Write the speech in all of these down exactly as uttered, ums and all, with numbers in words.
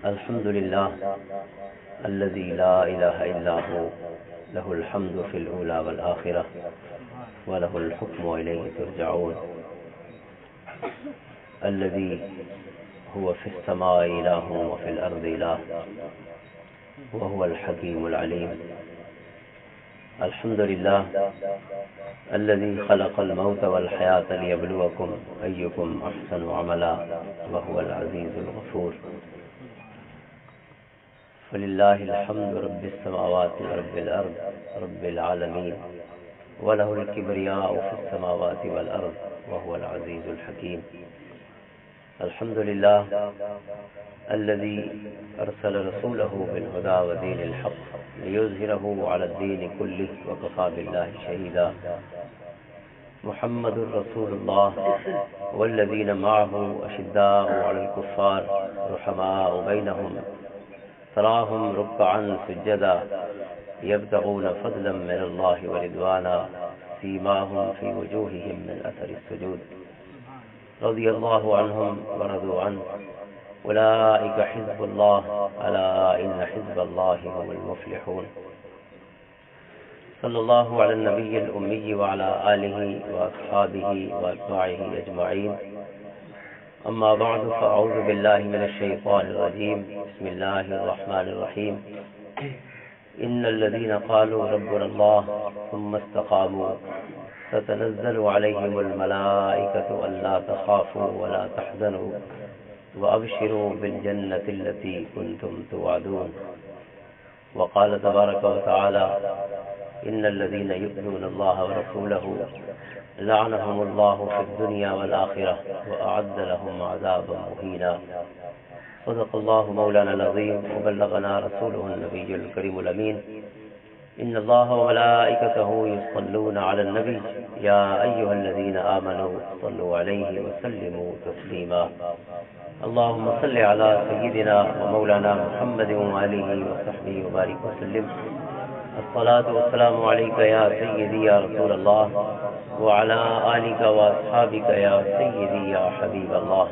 الحمد لله الذي لا إله إلا هو، له الحمد في الأولى والآخرة، وله الحكم وإليه ترجعون. الذي هو في السماء إله وفي الأرض إله، وهو الحكيم العليم. الحمد لله الذي خلق الموت والحياة ليبلوكم أيكم أحسن عملا، وهو العزيز الغفور. فلله الحمد رب السماوات ورب الأرض، رب العالمين، وله الكبرياء في السماوات والأرض، وهو العزيز الحكيم. الحمد لله الذي أرسل رسوله بالهدى ودين الحق ليظهره على الدين كله، وكفى بالله شهيدا. محمد رسول الله والذين معه أشداء على الكفار رحماء بينهم، تراهم ركعا سجدا يبتغون فضلا من الله ورضوانا، سيماهم في وجوههم من أثر السجود، رضي الله عنهم ورضوا عنه، أولئك حزب الله، ألا إن حزب الله هم المفلحون. صلى الله على النبي الأمي وعلى آله وأصحابه وأتباعه أجمعين. أما بعد، فأعوذ بالله من الشيطان الرجيم. بسم الله الرحمن الرحيم. إن الذين قالوا ربنا الله ثم استقاموا تتنزل عليهم الملائكة ألا تخافوا ولا تحزنوا وأبشروا بالجنة التي كنتم توعدون. وقال تبارك وتعالى: إن الذين يؤذون الله ورسوله لعنهم الله في الدنيا والآخرة وأعد لهم عذابا مهينا. صدق الله مولانا العظيم وبلغنا رسوله النبي الكريم الأمين. إن الله وملائكته يصلون على النبي، يا أيها الذين آمنوا صلوا عليه وسلموا تسليما. اللهم صل على سيدنا ومولانا محمد وآله وصحبه وبارك وسلم. الصلاة والسلام عليك يا سيدي يا رسول الله، وعلى آلك وأصحابك يا سيدي يا حبيب الله.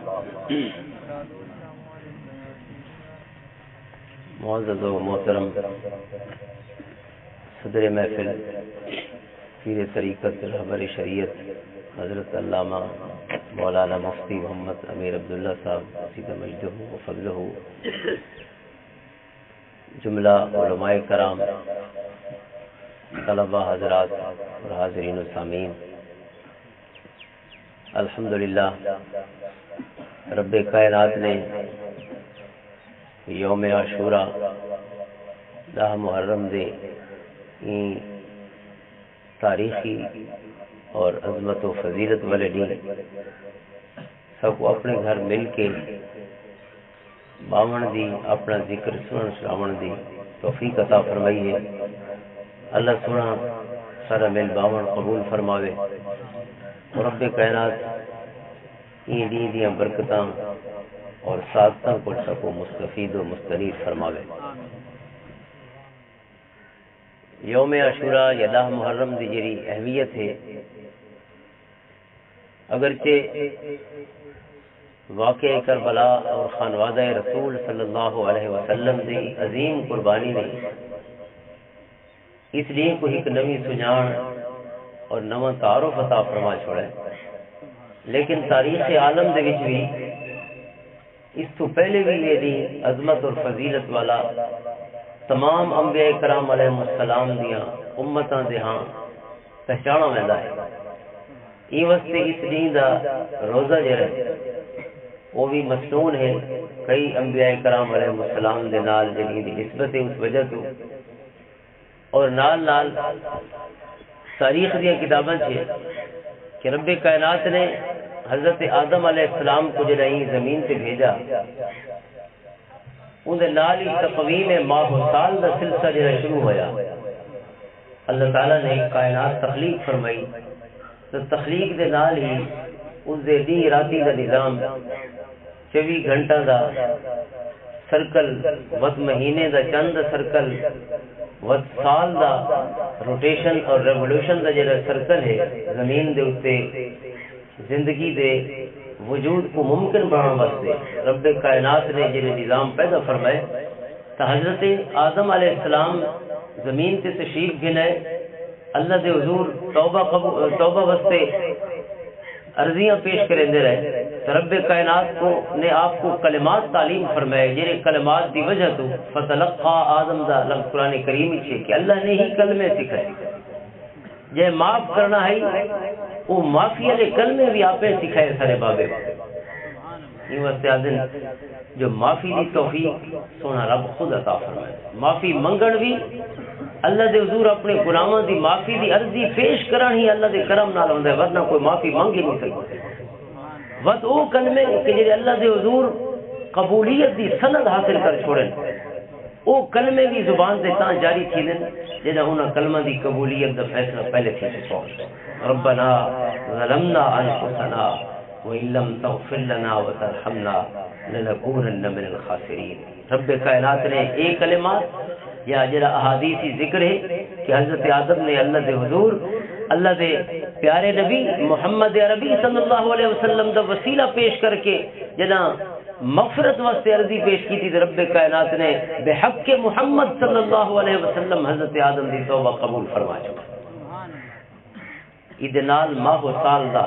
معزز و محترم صدر محفل، پیر طریقت، رہبر شریعت، حضرت علامہ مولانا مفتی محمد امیر عبداللہ صاحب، سید مجدہ و فضلہ، جملہ علماء کرام، طلبہ حضرات اور حاضرین و سامعین، الحمدللہ، رب کائنات نے یوم عاشورہ، دہ محرم دے، این تاریخی اور عظمت و فضیلت والے ڈی سب کو اپنے گھر مل کے باون دی، اپنا ذکر سنن سناون دی توفیق عطا فرمائی ہے۔ اللہ سونا سارا مل باون قبول فرماوے اور رب کائنات این دین دیاں برکتاں اور سعادتاں کو سکو مستفید و مستنیر فرماوے۔ یوم عاشورہ یا دہ محرم دی جڑی اہمیت ہے، اگرچہ واقعہ کربلا اور خانوادہ رسول صلی اللہ علیہ وسلم دی عظیم قربانی نے اس لیے کو ایک نوی سجان اور نواں تعارف عطا فرما چھوڑا ہے، لیکن تاریخ عالم دے وچ بھی اس تو پہلے بھی یہ دی عظمت اور فضیلت والا تمام انبیاء کرام علیہ السلام دیاں امتاں دے ہاں پہچانا ویندا ہے۔ یہ واسطے اس دین دا روزہ جڑا ہے، وہ بھی مسنون ہے۔ کئی انبیاء کرام علیہ السلام دے نال جڑی دی نسبت ہے، اس وجہ تو اور نال نال تاریخ دیاں کتاباں چ کہ رب کائنات نے حضرت آدم علیہ السلام کو جڑا ہی زمین تے بھیجا، اون دے نال ہی تقویم ماہ و سال دا سلسلہ جڑا شروع ہویا۔ اللہ تعالیٰ نے کائنات تخلیق فرمائی، تو تخلیق دے نال ہی اس دے دی راتی دا نظام، چوی گھنٹہ دا سرکل، وت مہینے دا چند سرکل، وت سال دا روٹیشن اور ریولوشن دا جڑا سرکل ہے زمین دے اُتے، زندگی دے وجود کو ممکن بنانا واسطے رب کائنات نے جڑے نظام پیدا فرمائے، تو حضرت آدم علیہ السلام زمین تے تشریف گھن آئے، اللہ دے حضور توبہ قبو-، توبہ واسطے عرضیاں پیش کریندے رہے۔ تو رب کائنات کو نے آپ کو کلمات تعلیم فرمائے، جڑے کلمات دی وجہ تو فتلقى آدم دا لفظ قرآن کریم وچ ہے کہ اللہ نے ہی کلمے سکھائے۔ جے معاف کرنا ہے، وہ معافی والے کلمے بھی آپ نے سکھائے سارے بابے۔ یہ واسطے آدھے جو معافی دی توفیق سونا رب خود عطا فرمائے۔ معافی منگن بھی اللہ دے حضور اپنے گناہوں دی معافی دی عرضی پیش کرن ہی اللہ دے کرم نال ہوندا ہے، ورنہ کوئی معافی منگ ہی نہیں سکتا۔ بس وہ کلمے کہ جڑے اللہ دے حضور قبولیت دی سند حاصل کر چھوڑن، وہ کلمے بھی زبان دے تاں جاری تھی دن جنہاں انہاں کلمہ دی قبولیت دا فیصلہ پہلے تھی چکا ہو۔ ربنا ظلمنا انفسنا وان لم تغفر لنا وترحمنا لنکونن من الخاسرین۔ رب کائنات نے اے کلمات یا جڑا احادیثی ذکر ہے کہ حضرت آدم نے اللہ دے حضور، اللہ دے پیارے نبی محمد عربی صلی اللہ علیہ وسلم دا وسیلہ پیش کر کے جنہاں مغفرت واسطے عرضی پیش کی تھی، رب کائنات نے بحق محمد صلی اللہ علیہ وسلم حضرت آدم دی توبہ قبول فرما چکا۔ عید نال ماہ و سال دا،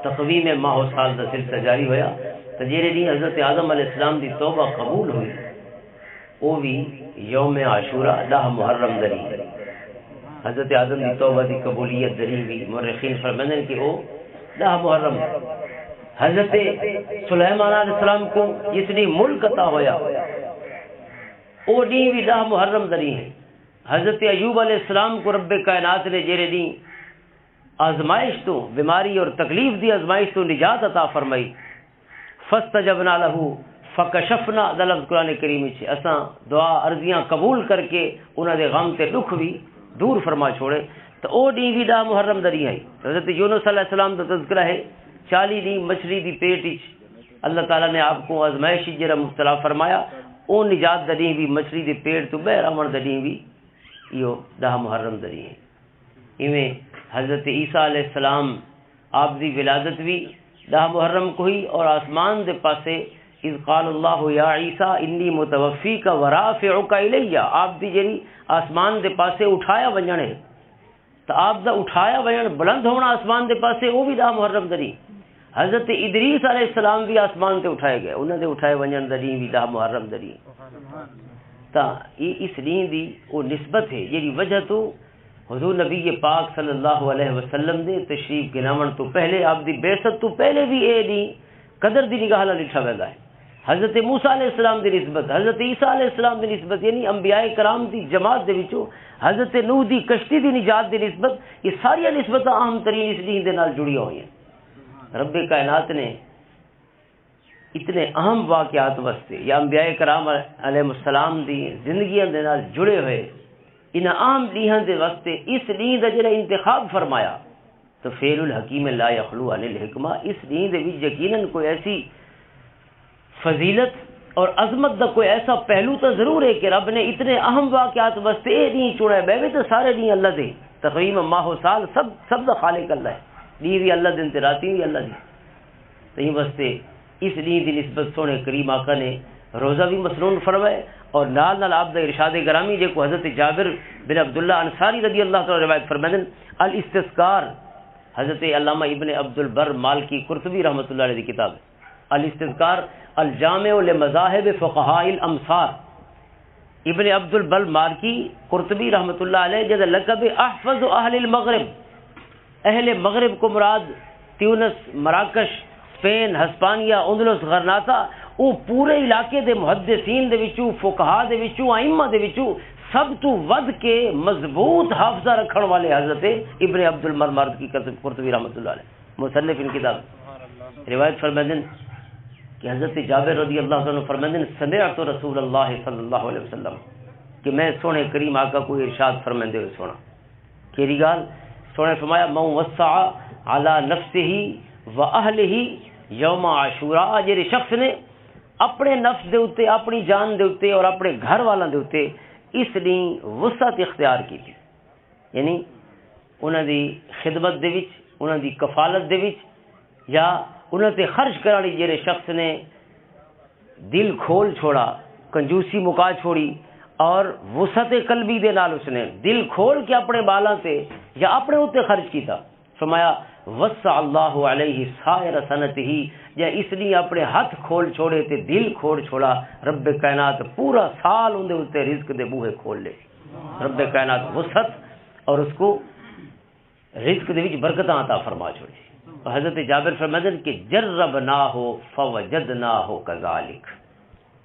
تقویم ماہ و سال دا سلسلہ جاری ہویا۔ تے جیڑے ڈینہہ حضرت آدم علیہ السلام دی توبہ قبول ہوئی، او وی یوم عاشورہ، ڈاہ محرم دا ڈینہہ۔ حضرت آدم دی توبہ دی قبولیت دا ڈینہہ وی مورخین فرماندے نے کہ او ڈاہ محرم۔ حضرت سلیمان علیہ السلام کو جس ڈینہہ ملک عطا ہویا، او ڈینہہ وی ڈاہ محرم دا ڈینہہ ہے۔ حضرت ایوب علیہ السلام کو رب کائنات نے جیڑے ڈینہہ آزمائش تو، بیماری اور تکلیف دی آزمائش تو نجات عطا فرمائی۔ فاستجبنا له فکشفنا دا لفظ قرآن کریم وچ ہے۔ اساں دعا عرضیاں قبول کر کے انہاں دے غم تے دکھ بھی دور فرما چھوڑے۔ تو او ڈینہہ بھی ڈاہ محرم دا ڈینہہ ہے۔ حضرت یونس علیہ السلام دا تذکرہ ہے، چالیس ڈینہہ مچھلی دی پیٹ وچ اللہ تعالیٰ نے آپ کو آزمائش وچ جڑا مبتلا فرمایا، او نجات دا ڈینہہ بھی، مچھلی دے پیٹ تو باہر آون دا ڈینہہ بھی ایہو ڈاہ محرم دا ڈینہہ ہے۔ ایویں حضرت عیسیٰ علیہ السلام آپ دی ولادت بھی ڈاہ محرم کو ہی، اور آسمان دے پاسے، اذ قال اللہ یا عیسیٰ انی متوفیک ورافعک الی، آپ دی جڑی آسمان دے پاسے اٹھایا ونجن ہے، تو آپ دا اٹھایا ونجن، بلند ہونا آسمان دے پاسے، وہ بھی ڈاہ محرم دا ڈینہہ۔ حضرت ادریس علیہ السلام بھی آسمان تے اٹھائے گئے، انہاں دے اٹھائے ونجن دا ڈینہہ بھی ڈاہ محرم دا ڈینہہ۔ تاں یہ اس ڈینہہ دی وہ نسبت ہے جڑی وجہ تو حضور نبی پاک صلی اللہ علیہ وسلم دے تشریف گناون تو پہلے، آپ دی بعثت تو پہلے بھی اے ڈینہہ قدر دی نگاہ نال ڈٹھا ویندا ہے۔ حضرت موسیٰ علیہ السلام دی نسبت، حضرت عیسیٰ علیہ السلام دی نسبت، یعنی انبیاء کرام دی جماعت دے وچوں حضرت نوح دی کشتی دی نجات دی نسبت، یہ ساریاں نسبتاں اہم ترین اس ڈینہہ دے نال جڑیاں ہوئیاں۔ رب کائنات نے اتنے اہم واقعات واسطے یا انبیاء کرام علیہ السلام دی زندگیاں دے نال جڑے ہوئے انہاں اہم ڈینہاں دے واسطے اس ڈینہہ دا جڑا انتخاب فرمایا، تو فعل الحکیم لا یخلو عن الحکمہ، اس ڈینہہ دے وچ یقیناً کوئی ایسی فضیلت اور عظمت دا کوئی ایسا پہلو تو ضرور ہے کہ رب نے اتنے اہم واقعات واسطے اے ڈینہہ چنا ہے۔ بہویں تو سارے ڈینہہ اللہ دے، تقویم ماہ و سال سب، سب دا خالق اللہ ہے۔ ڈینہہ بھی اللہ دن تے راتی بھی اللہ دی۔ تہیں واسطے اس ڈینہہ دی نسبت سونے کریم آقا نے روزہ بھی مسنون فرمائے، اور نال نال آپ دا ارشاد گرامی جے کو حضرت جابر بن عبداللہ انصاری رضی اللہ تعالیٰ روایت فرمائے دن، الاستذکار، حضرت علامہ ابن عبد البر مالکی قرطبی رحمۃ اللہ علیہ دی کتاب ہے۔ الاستذکار الجامع لمذاہب فقہاء الامصار۔ ابن عبد البر مالکی قرطبی رحمۃ اللہ علیہ جدا لقب احفظ اہل المغرب، اہل مغرب کو مراد تیونس، مراکش، اسپین، ہسپانیہ، اندلس، غرناطہ، وہ پورے علاقے دے محدثین دے وچوں، فقہا دے وچوں، ائمہ دے وچوں سب تو ود کے مضبوط حافظہ رکھن والے حضرت ابن عبد البر مالکی قرطبی رحمۃ اللہ علیہ، مصنف ان کتاب۔ روایت فرمائندن کہ حضرت جابر رضی اللہ تعالیٰ عنہ فرمائندن، سمعت رسول اللہ صلی اللہ علیہ وسلم، کہ میں سونے کریم آقا کو ارشاد فرمائندے ہوئے سونا۔ کیڑی گال؟ سونے فرمایا، من وسع علی نفسہ و اہلہ یوم عاشوراء، جڑے شخص نے اپنے نفس دے اتے، اپنی جان دے اتے اور اپنے گھر والاں دے اتے اس ڈینہہ وسعت اختیار کیتی، یعنی انہاں دی خدمت دے وچ، انہاں دی کفالت دے وچ، یا انہاں تے خرچ کرن والے جڑے شخص نے دل کھول چھوڑا، کنجوسی مکا چھوڑی، اور وسعت قلبی دے نال اس نے دل کھول کے اپنے بالاں تے یا اپنے اوتے خرچ کیتا۔ فرمایا، "وسع اللہ علیہ سائر سنتہ"، یا اس نے اپنے ہاتھ کھول چھوڑے تے دل کھول چھوڑا، رب کائنات پورا سال اون دے اوتے رزق دے بوہے کھول لے۔ رب کائنات وسعت اور اس کو رزق دے وچ برکتاں عطا فرما چھوڑی۔ اور حضرت جابر فرماندے نے کہ "جربناہ فوجدناہ کذالک"۔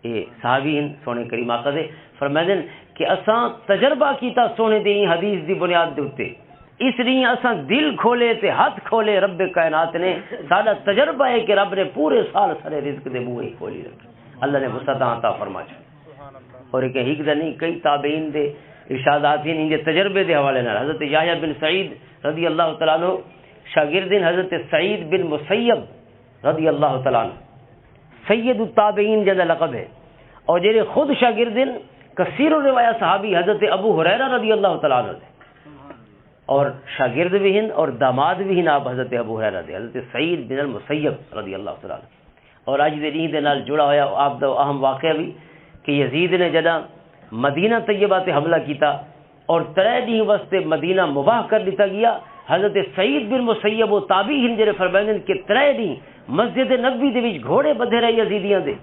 اے صحابی ہن، سونے کریم آقا دے فرماندے نے کہ اساں تجربہ کیتا سونے دی حدیث دی بنیاد دے اُتے، اس لیے اساں دل کھولے تے ہاتھ کھولے، رب کائنات نے، ساڈا تجربہ ہے کہ رب نے پورے سال سارے رزق دے بوئے کھولی رکھے، اللہ نے وسعت عطا فرما چھوڑی۔ اور ایک ہک دا نہیں، کئی تابعین دے ارشادات ہیں ان دے تجربے دے حوالے نال۔ حضرت یحییٰ بن سعید رضی اللہ تعالیٰ عنہ شاگرد ہیں حضرت سعید بن مسیب رضی اللہ تعالیٰ عنہ، سید التابعین جنہاں دا لقب ہے، اور جڑے خود شاگرد ہیں، کثیر الروایہ صحابی حضرت ابو ہریرہ رضی اللہ تعالیٰ عنہ دے، اور شاگرد بھی ہیں اور داماد بھی ہیں آپ حضرت ابو ہریرہ دے، حضرت سعید بن المسیب رضی اللہ تعالیٰ عنہ۔ اور اج دے دین دے نال جڑا ہویا آپ دا اہم واقعہ بھی کہ یزید نے جڑا مدینہ طیبہ تے حملہ کیتا اور ترے دن واسطے مدینہ مباح کر دتا گیا۔ حضرت سعید بن مسیب و تابعی ہن جڑے فرمائندے نے کہ ترے دن مسجد نبوی دے وچ گھوڑے بدھے رہے یزیدیاں دے،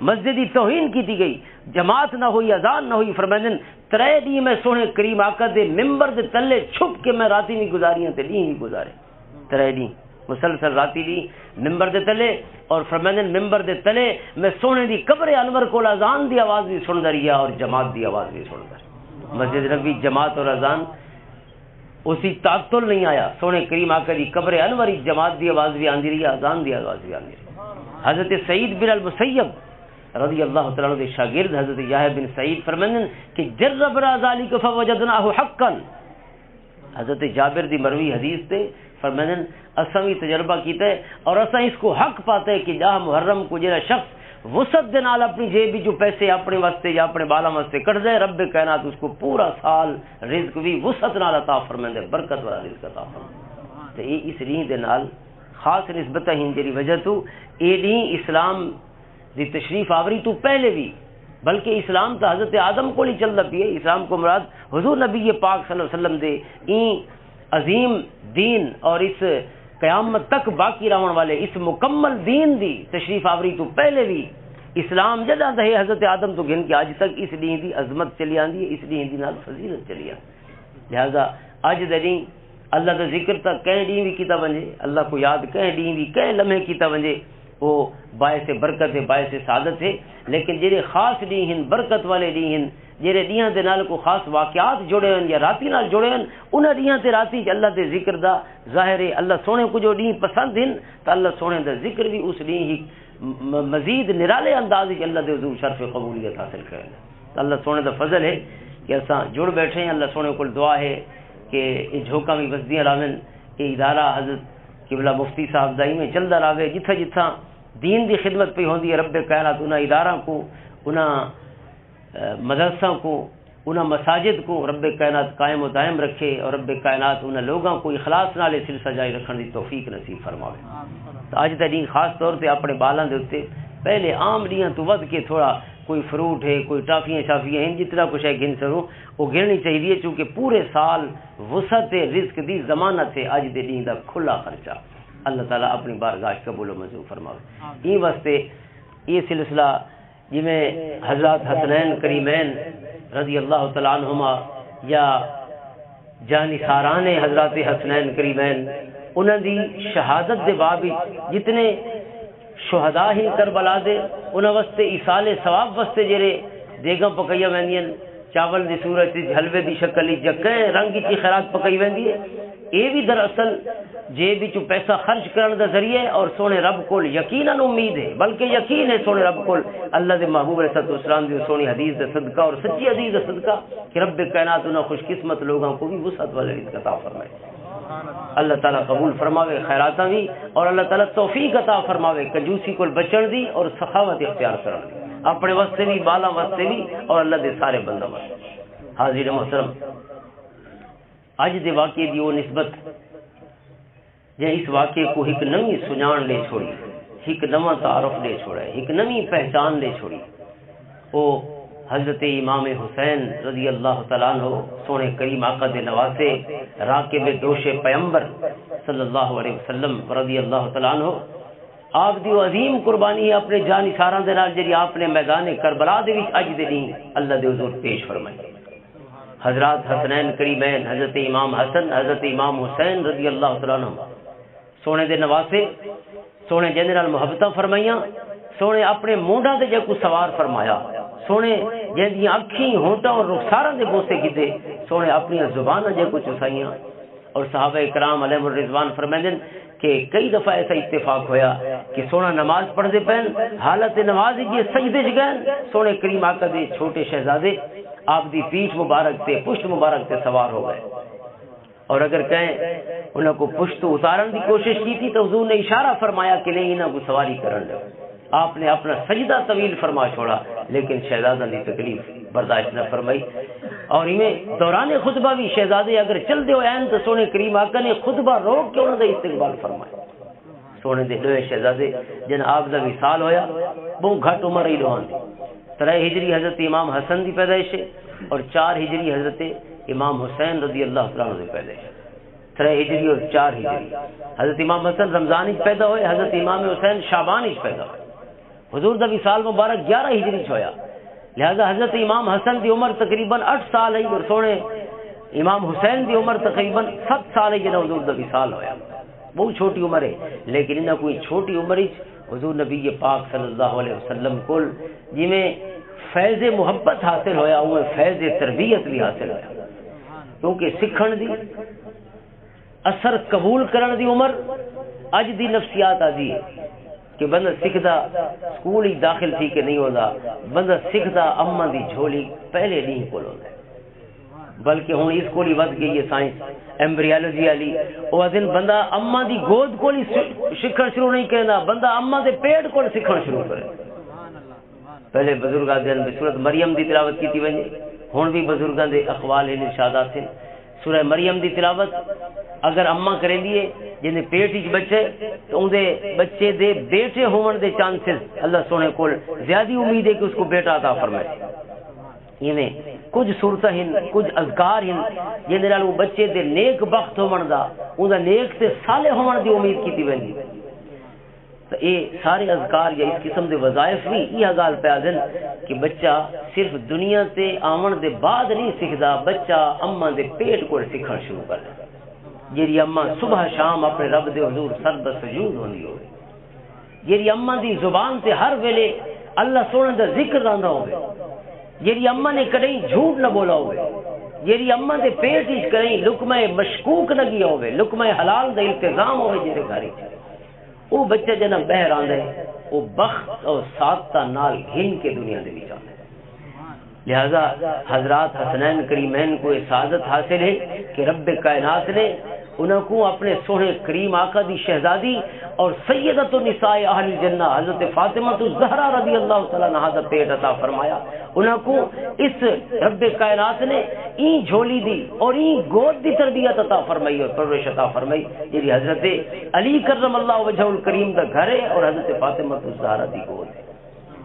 مسجد دی توہین کیتی گئی، جماعت نہ ہوئی، اذان نہ ہوئی۔ فرمائندے نے، "ترے دن میں سوہنے کریم آقا دے ممبر دے تلے چھپ کے میں راتی بھی گزاریاں تے دن بھی گزارے۔" ترے دن مسلسل راتی دی ممبر دے تلے، اور فرمائندے نے، ممبر دے تلے میں سوہنے دی قبر انور کول اذان دی آواز بھی سندا رہیا اور جماعت دی آواز بھی سندا رہیا۔ مسجد نبوی جماعت اور اذان اسی تعطل نہیں آیا۔ سوہنے کریم آقا دی قبر انور وچ جماعت دی آواز بھی آندی رہی، اذان دی آواز بھی آندی رہی۔ حضرت سعید بن المسیب رضی اللہ تعالیٰ عنہ دے شاگرد حضرت یحییٰ بن سعید فرمائندے نے کہ "جربنا ذلك فوجدناه حقا"۔ حضرت جابر دی مروی حدیث تے فرمائندے نے، "اساں بھی تجربہ کیتا ہے اور اساں اس کو حق پاتا ہے کہ ڈاہ محرم کو جڑا شخص وسعت دے نال اپنی جیب وچوں پیسے اپنے واسطے یا اپنے بالاں واسطے کڈدا ہے، رب کائنات اس کو پورا سال رزق بھی وسعت نال عطا فرمائندا ہے، برکت والا رزق عطا فرمائندا ہے۔" تے اے اس ریح دے نال خاص نسبت ہن جڑی وجہ تو اے ڈینھ اسلام دی تشریف آوری تو پہلے بھی، بلکہ اسلام تو حضرت آدم کول ہی چلدا پیا ہے۔ اسلام کو مراد حضور نبی پاک صلی اللہ علیہ وسلم دے این عظیم دین اور اس قیامت تک باقی رہن والے اس مکمل دین دی تشریف آوری تو پہلے بھی اسلام جداں دے حضرت آدم تو گھن کے اج تک اس دین دی عظمت چلی آندی ہے، اس دین دی نال فضیلت چلی آندی ہے۔ لہذا اج دے دین اللہ دا ذکر تاں کہیں ڈینھ بھی کیتا ونجے، اللہ کو یاد کہیں ڈینھ بھی، کہیں لمحے کیتا ونجے، وہ باعث برکت ہے، باعث سعادت ہے۔ لیکن جڑے خاص ڈینھ ہن، برکت والے ڈینھ ہن، جڑے ڈینہاں دے نال کوئی خاص واقعات جڑے ہن یا راتی نال جڑے ہن، انہاں ڈینہاں تے راتی چ اللہ دے ذکر دا ظاہر ہے۔ اللہ سونے کو جو ڈینہ پسند ہن، تاں اللہ سونے دا ذکر بھی اس ڈینہ ہی م-، مزید نرالے انداز وچ اللہ دے حضور شرف قبولیت حاصل کرن۔ تاں اللہ سونے دا فضل ہے کہ اساں جڑ بیٹھے ہیں۔ اللہ سونے کول دعا ہے کہ یہ جھوکاں بھی وسدیاں رہن، یہ ادارہ حضرت قبلہ مفتی صاحب دا ایویں چلدا رہے، جتھاں جتھاں دین دی خدمت پئی ہوندی ہے، رب کائنات انہاں اداراں کو، انہاں، اے، مدرساں کو، انہاں مساجد کو رب کائنات قائم و دائم رکھے اور رب کائنات انہاں لوگاں کو اخلاص نال یہ سلسلہ جاری رکھن دی توفیق نصیب فرماوے۔ تو اج دا دین خاص طور تے اپنے بالاں دے اُتے پہلے عام ڈیاں تو ودھ کے تھوڑا کوئی فروٹ ہے، کوئی ٹافیاں شافیاں ہیں، جتنا کچھ ہے گھن سرو، وہ گھننی چاہیے، چونکہ پورے سال وسعت رزق دی ضمانت ہے۔ اج دے دین دا کھلا خرچہ۔ اللہ تعالیٰ اپنی بارگاہ قبول و منظور فرماوے۔ آمین۔ ایں واسطے یہ سلسلہ جویں حضرات حسنین کریمین رضی اللہ تعالیٰ عنہما یا جانی ساران حضرات حسنین کریمین، انہاں دی شہادت دے باب وچ جتنے شہداء ہن کربلا دے، انہاں واسطے ایصال ثواب واسطے جڑے دیگاں پکائیاں ویندیاں، چاول دی صورت وچ، حلوے دی شکل وچ، یا کئی رنگ وچ خیرات پکائی ویندی ہے۔ اے بھی دراصل جیب وچوں پیسہ خرچ کرن دا ذریعہ ہے اور سونے رب کول یقیناً امید ہے، بلکہ یقین ہے سونے رب کول، اللہ دے محبوب علیہ الصلوۃ والسلام دی سونی حدیث دا صدقہ اور سچی حدیث دا صدقہ کہ رب کائنات انہاں خوش قسمت لوگاں کو بھی وسعت والے رزق عطا فرمائے۔ اللہ تعالیٰ قبول فرماوے خیراتاں بھی، اور اللہ تعالیٰ توفیق عطا فرماوے کنجوسی کول بچن دی اور سخاوت اختیار کرن دی، اپنے واسطے بھی، بالاں واسطے بھی اور اللہ دے سارے بندوں واسطے۔ حاضرین محترم، اج دے واقعے دی وہ نسبت جے اس واقعے کو ہک نویں سجان لے چھوڑی، ہک نواں تعارف لے چھوڑے، ہک نویں پہچان لے چھوڑی، او حضرت امام حسین رضی اللہ تعالیٰ عنہ، سونے کریم آقا دے نواسے، راکب دوش پیمبر صلی اللہ علیہ وسلم رضی اللہ تعالیٰ عنہ، آپ دی وہ عظیم قربانی ہے اپنے جان نثاراں دے نال، جڑی آپ نے میدان کربلا دے وچ اج دے دن اللہ دے حضور پیش فرمائی۔ حضرات حسنین کریمین، حضرت امام حسن، حضرت امام حسین رضی اللہ تعالیٰ عنہ، سونے دے نواسے، سونے جن نال محبتاں فرمائیاں، سونے اپنے مونڈاں تے جے کو سوار فرمایا، سونے جن دیاں اکھیں، ہونٹاں اور رخساراں دے بوسے کیتے، سونے اپنی زباناں جے کو چسائیاں۔ اور صحابہ کرام علیہ الرضوان فرمائندے کہ کئی دفعہ ایسا اتفاق ہویا کہ سونا نماز پڑھدے پین، حالت نماز وچ یہ سجدے چ گئے، سونے کریم آقا دے چھوٹے شہزادے آپ دی پیٹھ مبارک تے، پشت مبارک تے سوار ہو گئے۔ اور اگر کہیں انہاں کو پشت تو اتارن دی کوشش کی تھی تو حضور نے اشارہ فرمایا کہ نہیں، انہاں کو سواری کرن دو۔ آپ نے اپنا سجدہ طویل فرما چھوڑا، لیکن شہزادہ دی تکلیف برداشت نہ فرمائی۔ اور ایویں دوران خطبہ بھی شہزادے اگر چل دے ہوئے ہیں تو سونے کریم آقا نے خطبہ روک کے انہاں دا استقبال فرمایا۔ سونے دے دوئے شہزادے جن آپ دا وصال ہویا، بہت گھٹ عمر ہی دوہاں دی۔ ترے ہجری حضرت امام حسن دی پیدائش ہے اور چار ہجری حضرت امام حسین رضی اللہ تعالیٰ عنہ دی پیدائش ہے۔ ترے ہجری اور چار ہجری۔ حضرت امام حسن رمضان وچ پیدا ہوئے، حضرت امام حسین شعبان وچ پیدا ہوئے۔ حضور دا وصال مبارک گیارہ ہجری چ ہویا، لہذا حضرت امام حسن دی عمر تقریباً اٹھ سال ہے اور سونے امام حسین دی عمر تقریباً ست سال ہے جنہاں حضور دا وصال ہویا۔ بہت چھوٹی عمر ہے، لیکن انہاں کوئی چھوٹی عمر وچ حضور نبی پاک صلی اللہ علیہ وسلم کول جویں فیض محبت حاصل ہویا، اوہ فیض تربیت بھی حاصل ہویا، کیونکہ سکھن دی اثر قبول کرن دی عمر اج دی نفسیات آدی ہے کہ بندہ سکھدا سکول ہی داخل تھی کے نہیں ہوندا، بندہ سکھدا اماں دی جھولی پہلے نہیں کول ہوندا۔ بلکہ ہن اس کول ہی ودھ گئی ہے سائنس، ایمبریالوجی والی۔ او ادن بندہ اماں دی گود کول ہی س-، سکھن شروع نہیں کرنا، بندہ اماں دے پیٹ کول سکھن شروع کرے۔ پہلے بزرگاں دے اندر سورت مریم دی تلاوت کیتی ونجے، ہن بھی بزرگاں دے اقوال ہن، ارشادات ہن۔ سورہ مریم دی تلاوت اگر اماں کریندی ہے، جن دے پیٹ وچ بچے، تو اون دے بچے دے بیٹے ہون دے چانسز اللہ سونے کول زیادہ امید ہے کہ اس کو بیٹا عطا فرمائے۔ ایویں کچھ صورتاں ہن، کچھ اذکار ہن، جن دے نال او بچے دے نیک بخت ہون دا، اون دا نیک تے صالح ہون دی امید کیتی ویندی۔ تو یہ سارے اذکار یا اس قسم دے وظائف بھی یہ گل پہ آدن کہ بچہ صرف دنیا تے آون دے بعد نہیں سکھدا، بچہ اماں دے پیٹ کول سکھن شروع کر دے۔ جیڑی اماں صبح شام اپنے رب دے حضور سر بسجود ہوندی ہوئے، جیڑی اماں دی زبان تے ہر ویلے اللہ سونے دا ذکر رہندا ہوئے، جیڑی اماں نے کدی جھوٹ نہ بولا ہوئے، جیڑی اماں دے پیٹ وچ کدی لقمہ مشکوک نہ گیا ہوئے، لقمہ حلال دا التزام ہوئے جیڑے گھر وچ، او بچہ جنم بہر آندا ہے، او بخت اور سعادتاں نال گھن کے دنیا دے وچ آندا ہے۔ لہذا حضرات حسنین کریمین کو یہ سعادت حاصل ہے کہ رب کائنات نے انہاں کو اپنے سوہنے کریم آقا دی شہزادی اور سیدۃ النساء اہل الجنہ حضرت فاطمہ الزہرا رضی اللہ تعالیٰ عنہا دا پیٹ عطا فرمایا۔ انہاں کو اس رب کائنات نے این جھولی دی اور این گود دی تربیت عطا فرمائی اور پرورش عطا فرمائی، جیڑی حضرت علی کرم اللہ وجہ الکریم دا گھر ہے اور حضرت فاطمہ الزہرا دی گود ہے۔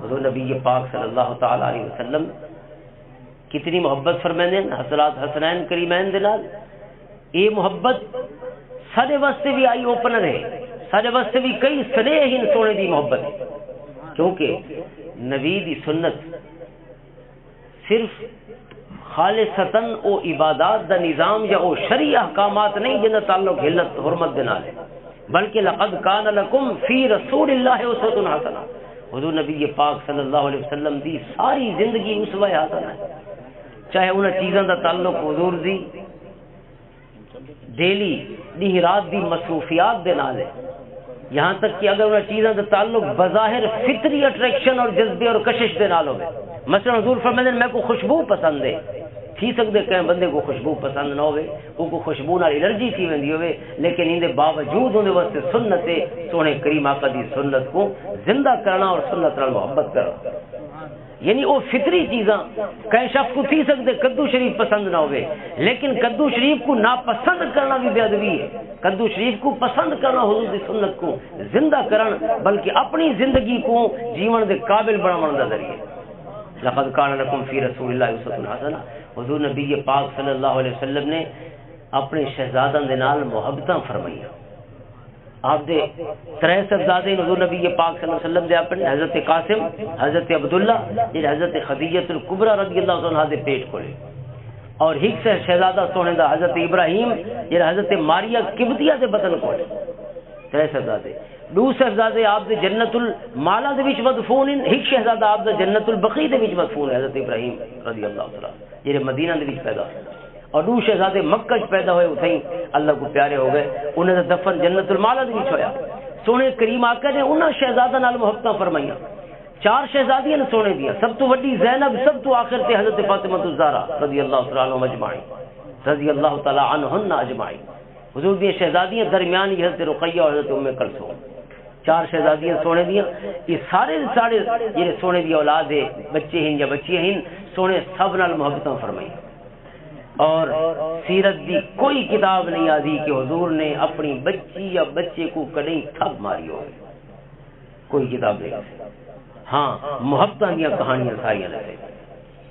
حضور نبی پاک صلی اللہ تعالیٰ علیہ وسلم کتنی محبت فرمائندے ہیں حضرات حسنین کریمین دے نال۔ یہ محبت سارے واسطے بھی آئی اوپنر ہے، سارے واسطے بھی کئی سنیہ ہن سونے دی محبت ہے، کیونکہ نبی دی سنت صرف خالصتاً او عبادات دا نظام یا او شرعی احکامات نہیں جن دا تعلق حلت حرمت دے نال ہے، بلکہ لقد کان لکم فی رسول اللہ اسوۃ حسنہ، حضور نبی پاک صلی اللہ علیہ وسلم دی ساری زندگی اسوہ حسنہ ہے۔ چاہے انہاں چیزاں دا تعلق حضور دی ڈیلی، ڈیہہ رات دی مصروفیات دے نال ہے، یہاں تک کہ اگر انہاں چیزاں دا تعلق بظاہر فطری اٹریکشن اور جذبے اور کشش دے نال ہوئے، مثلاً حضور فرمائندے ہیں، میں کو خوشبو پسند ہے، تھی سکدے کہیں بندے کو خوشبو پسند نہ ہوئے، وہ کو خوشبو نال الرجی تھی ویندی ہوئے، لیکن ان دے باوجود ان دے واسطے سنت ہے، سونے کریم آقا دی سنت کو زندہ کرنا اور سنت نال محبت کرنا۔ یعنی وہ فطری چیزاں کہیں شخص کو تھی سکتے، کدو شریف پسند نہ ہوئے، لیکن کدو شریف کو ناپسند کرنا بھی بے ادبی ہے۔ کدو شریف کو پسند کرنا حضور دی سنت کو زندہ کرن، بلکہ اپنی زندگی کو جیون دے قابل بناون دا ذریعہ۔ لقد کان لکم فی رسول اللہ اسوۃ حسنہ۔ حضور نبی پاک صلی اللہ علیہ وسلم نے اپنے شہزاداں دے نال محبتاں فرمائیاں۔ آپ دے ترے صاحبزادے حضور نبی پاک صلی اللہ علیہ وسلم دے اپنے، حضرت قاسم، حضرت عبداللہ، جڑے حضرت خدیجۃ الکبریٰ رضی اللہ عنہا دے پیٹ کولے، اور ہک سے شہزادہ سونے دا حضرت ابراہیم، جڑا حضرت ماریہ قبطیہ دے بدن کولے۔ ترے صاحبزادے، دو صاحبزادے آپ دے جنت المالا دے وچ مدفون ہیں، ہک شہزادہ آپ دا جنت البقیع دے وچ مدفون ہے، حضرت ابراہیم رضی اللہ تعالیٰ عنہ، جڑے مدینہ دے وچ پیدا ہوئے۔ اور دو شہزادے مکہ چ پیدا ہوئے، اتھے ہی اللہ کو پیارے ہو گئے۔ انہاں دا دفن جنت المالا دے وچ ہویا۔ سونے کریم آقا نے انہاں شہزاداں نال محبتاں فرمائیاں۔ چار شہزادیاں نے سونے دیاں، سب تو وڈی زینب، سب تو آخر تے حضرت فاطمہ الزہرا رضی اللہ تعالیٰ عنہم اجمعین، رضی اللہ تعالیٰ عنہن اجمعین۔ حضور دیاں شہزادیاں درمیان ہی حضرت رقیہ اور حضرت ام کلثوم، چار شہزادیاں سونے دیاں۔ یہ سارے دے سارے جڑے سونے دی اولاد ہے، بچے ہن یا بچیاں ہن، سونے سب نال محبتاں فرمائی۔ اور سیرت دی کوئی کتاب نہیں آدھی کہ حضور نے اپنی بچی یا بچے کو کدیں تھپ ماری ہو، کوئی کتاب نہیں۔ ہاں، محبتاں دیاں کہانیاں ساریاں لکھے۔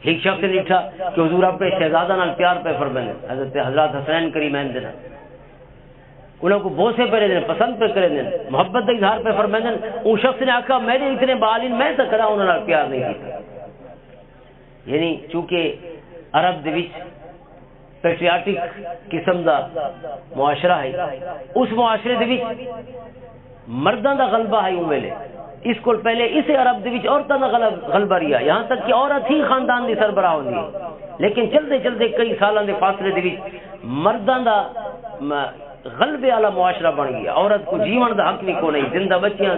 ایک شخص نے لکھا کہ حضور اپنے شہزادہ نال پیار پہ فرمائے، حضرت حضرات حسنین کریمین دے نال۔ انہاں کو بوسے پہ دے، پسند پہ کرے دے، محبت دا اظہار پہ فرمائے دے۔ اس شخص نے آکھا، میرے اتنے بال ہیں، میں تو کدا انہاں نال پیار نہیں کیتا۔ یعنی چونکہ عرب دے وچ پیٹریاٹک قسم دا معاشرہ ہے، اس معاشرے دے وچ مرداں دا غلبہ ہے اون ویلے۔ اس کول پہلے اسے عرب دے وچ عورتاں دا غلب-، غلبہ رہیا، یہاں تک کہ عورت ہی خاندان دی سربراہ ہوندی ہے۔ لیکن چلدے چلدے کئی سالاں دے فاصلے دے وچ مرداں دا م-، غلبے والا معاشرہ بن گیا، عورت کو جیون دا حق بھی کو نہیں، زندہ بچیاں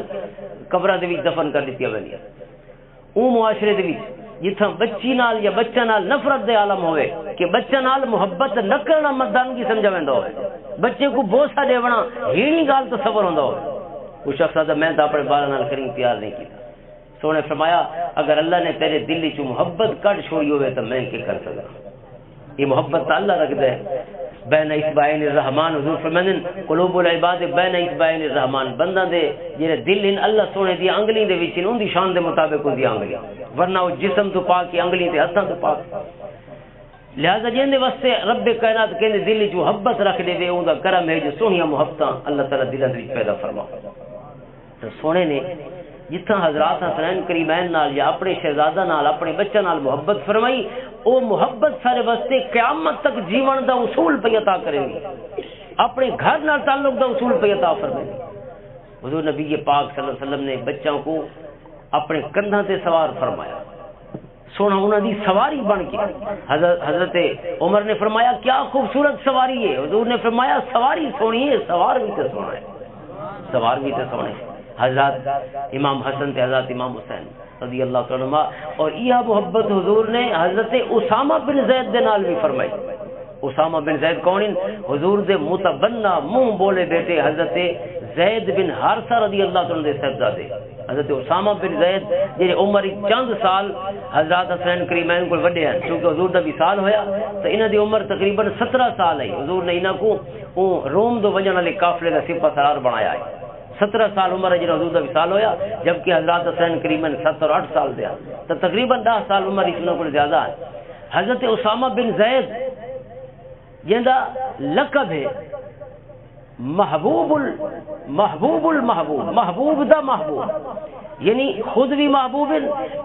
قبراں دے وچ دفن کر دتیاں ویندیاں۔ او معاشرے دے وچ جتھاں بچی نال یا بچہ نال نفرت دے عالم ہوئے کہ بچہ نال محبت نہ کرنا مردانگی سمجھا ویندا ہوئے، بچے کو بوسہ دیونا ہینی گال تصور ہوندا ہوئے، وہ شخص آدھا، میں تو اپنے بالاں نال کہیں پیار نہیں کیتا۔ سونے فرمایا، اگر اللہ نے تیرے دل وچوں محبت کڈ چھوڑی ہوئے تو میں کی کر سکدا؟ یہ محبت تو اللہ رکھدا ہے۔ بین اصبعین الرحمان، حضور فرماندے نے، قلوب العباد بین اصبعین الرحمان، بندہ دے جڑے دل ہیں اللہ سونے دی انگلی دے وچ ہیں، ان دی شان دے مطابق ان دی انگلی، ورنہ وہ جسم تو پاک، انگلی تے ہتھاں تو پاک۔ لہذا جن دے واسطے رب کائنات کہندے دل وچ محبت رکھ دے وے، اون دا کرم ہے جو سوہنیاں محبتاں اللہ تعالیٰ دلاں دے وچ پیدا فرماؤ۔ تے سونے نے جتھاں حضرات حسنین کریمین نال یا اپنے شہزادہ نال، اپنے بچہ نال محبت فرمائی، او محبت سارے واسطے قیامت تک جیون دا اصول پئی عطا کرے گی، اپنے گھر نال تعلق دا اصول پئی عطا فرمائے۔ حضور نبی پاک صلی اللہ علیہ وسلم نے بچوں کو اپنے کندھاں تے سوار فرمایا، سونا انہاں دی سواری بن کے۔ حضرت، حضرت عمر نے فرمایا، کیا خوبصورت سواری ہے۔ حضور نے فرمایا، سواری سونی ہے، سوار بھی تے سونا ہے، سوار بھی تے سونے۔ حضرت امام حسن تے حضرت امام حسین رضی اللہ تعالیٰ عنہما، اور یہ محبت حضور نے حضرت اسامہ بن زید دے نال بھی فرمائی۔ اسامہ بن زید کون ہیں؟ حضور دے متبنہ منہ بولے بیٹے حضرت زید بن حارثہ رضی اللہ تعالیٰ عنہ دے صاحبزادے۔ حضرت اسامہ بن زید جڑے عمر وچ چند سال حضرات حسنین کریمین کول وڈے ہیں، کیونکہ حضور دا وصال ہویا تو انہاں دی عمر تقریباً سترہ سال ہے۔ حضور نے انہاں کو او روم دو وجن والے قافلے دا سپہ سالار بنایا ہے۔ سترہ سال عمر ہے جڑا حضور دا وصال ہویا، جبکہ حضرات حسنین کریمین ستر اور اٹھ سال دے ہیں۔ تو تقریباً دہ سال عمر اس انہاں کول زیادہ ہے۔ حضرت اسامہ بن زید جندا لقب ہے محبوب ال-، محبوب المحبوب، محبوب دا محبوب، یعنی خود بھی محبوب ہیں،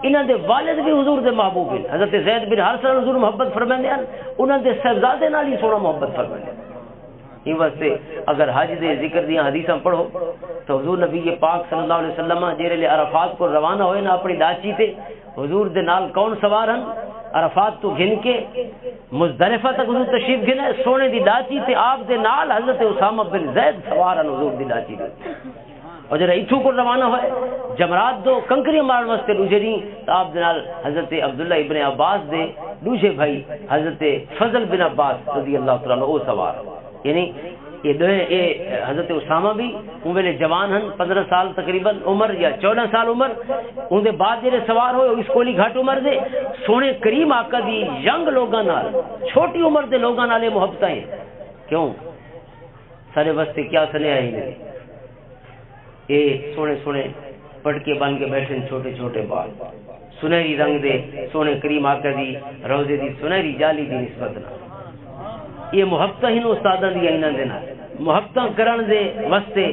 انہاں دے والد بھی حضور دے محبوب ہیں۔ حضرت زید بن حارثہ نال حضور محبت فرماندے ہیں، انہاں دے صاحبزادے نال ہی سونا محبت فرماندے ہیں۔ اس واسطے اگر حج دے ذکر دیاں حدیثاں پڑھو تو حضور نبی پاک صلی اللہ علیہ وسلم جیرے لے عرفات کو روانہ ہوئے نا اپنی ڈاچی تے، حضور دے نال کون سوار ہن؟ عرفات تو گھن کے مزدلفہ تک حضور تشریف گھنے، سونے دی ڈاچی تے آپ دے نال حضرت اسامہ بن زید سوار ہن حضور دی ڈاچی دے۔ اور جڑا اتھوں کو روانہ ہوئے، جمرات دو کنکریاں مارن واسطے دوجے دی، تو آپ دے نال حضرت عبداللہ ابن عباس دے دوجے بھائی حضرت فضل بن عباس رضی اللہ تعالیٰ عنہ او سوار۔ یعنی یہ دوئے، یہ حضرت اسامہ بھی اون ویلے جوان ہن، پندرہ سال تقریباً عمر یا چودہ سال عمر۔ اون دے بعد جڑے سوار ہوئے، اس کولی گھٹ عمر دے۔ سونے کریم آقا دی ینگ لوگاں نال، چھوٹی عمر دے لوگاں نال یہ محبتاں ہیں۔ کیوں؟ سارے واسطے کیا سنیا ہی نہیں۔ اے سونے سونے پڑھ کے بن کے بیٹھے نے چھوٹے چھوٹے بال، سنہری رنگ دے، سونے کریم آقا دی روزے دی سنہری جالی دی نسبت نال۔ یہ محبتاں ہی نو استاداں دی انہاں دے نال۔ محبتاں کرن دے واسطے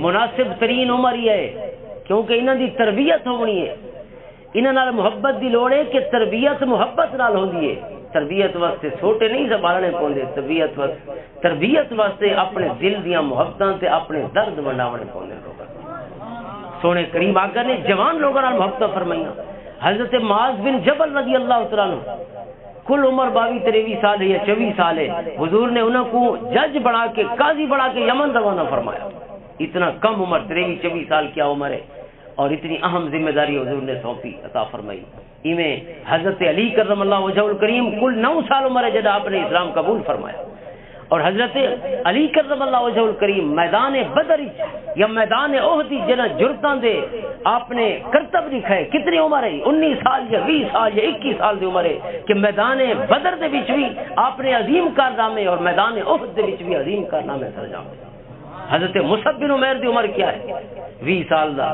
مناسب ترین عمر ہی ہے، کیونکہ انہاں دی تربیت ہونی ہے۔ انہاں نال محبت دی لوڑ ہے کہ تربیت محبت نال ہوندی ہے۔ تربیت واسطے چھوٹے نہیں سنبھالنے پوندے، تربیت واسطے، تربیت واسطے اپنے دل دیاں محبتاں تے اپنے درد ونڈاونے پوندے لوگاں۔ سونے کریم آقا نے جوان لوگاں نال محبتاں فرمائیاں۔ حضرت معاذ بن جبل رضی اللہ تعالیٰ عنہ، کل عمر باوی تریوی سال ہے یا چوی سال ہے، حضور نے انہاں کو جج بنا کے، قاضی بنا کے یمن روانہ فرمایا۔ اتنا کم عمر، تریوی چوی سال کیا عمر ہے، اور اتنی اہم ذمہ داری حضور نے سونپی، عطا فرمائی۔ ایویں حضرت علی کرم اللہ وجہ الکریم کل نو سال عمر ہے جب آپ نے اسلام قبول فرمایا۔ اور حضرت علی کرم اللہ وجہ الکریم میدان بدر وچ یا میدان احد وچ جنہاں جرتاں دے آپ نے کرتب دکھائے، کتنی عمر ہے؟ انیس سال یا بیس سال یا اکیس سال دی عمر ہے کہ میدان بدر دے وچ بھی آپ نے عظیم کارنامے اور میدان احد دے وچ بھی عظیم کارنامے سر جاؤ۔ حضرت مصعب بن عمیر دی عمر کیا ہے؟ ویہہ سال دا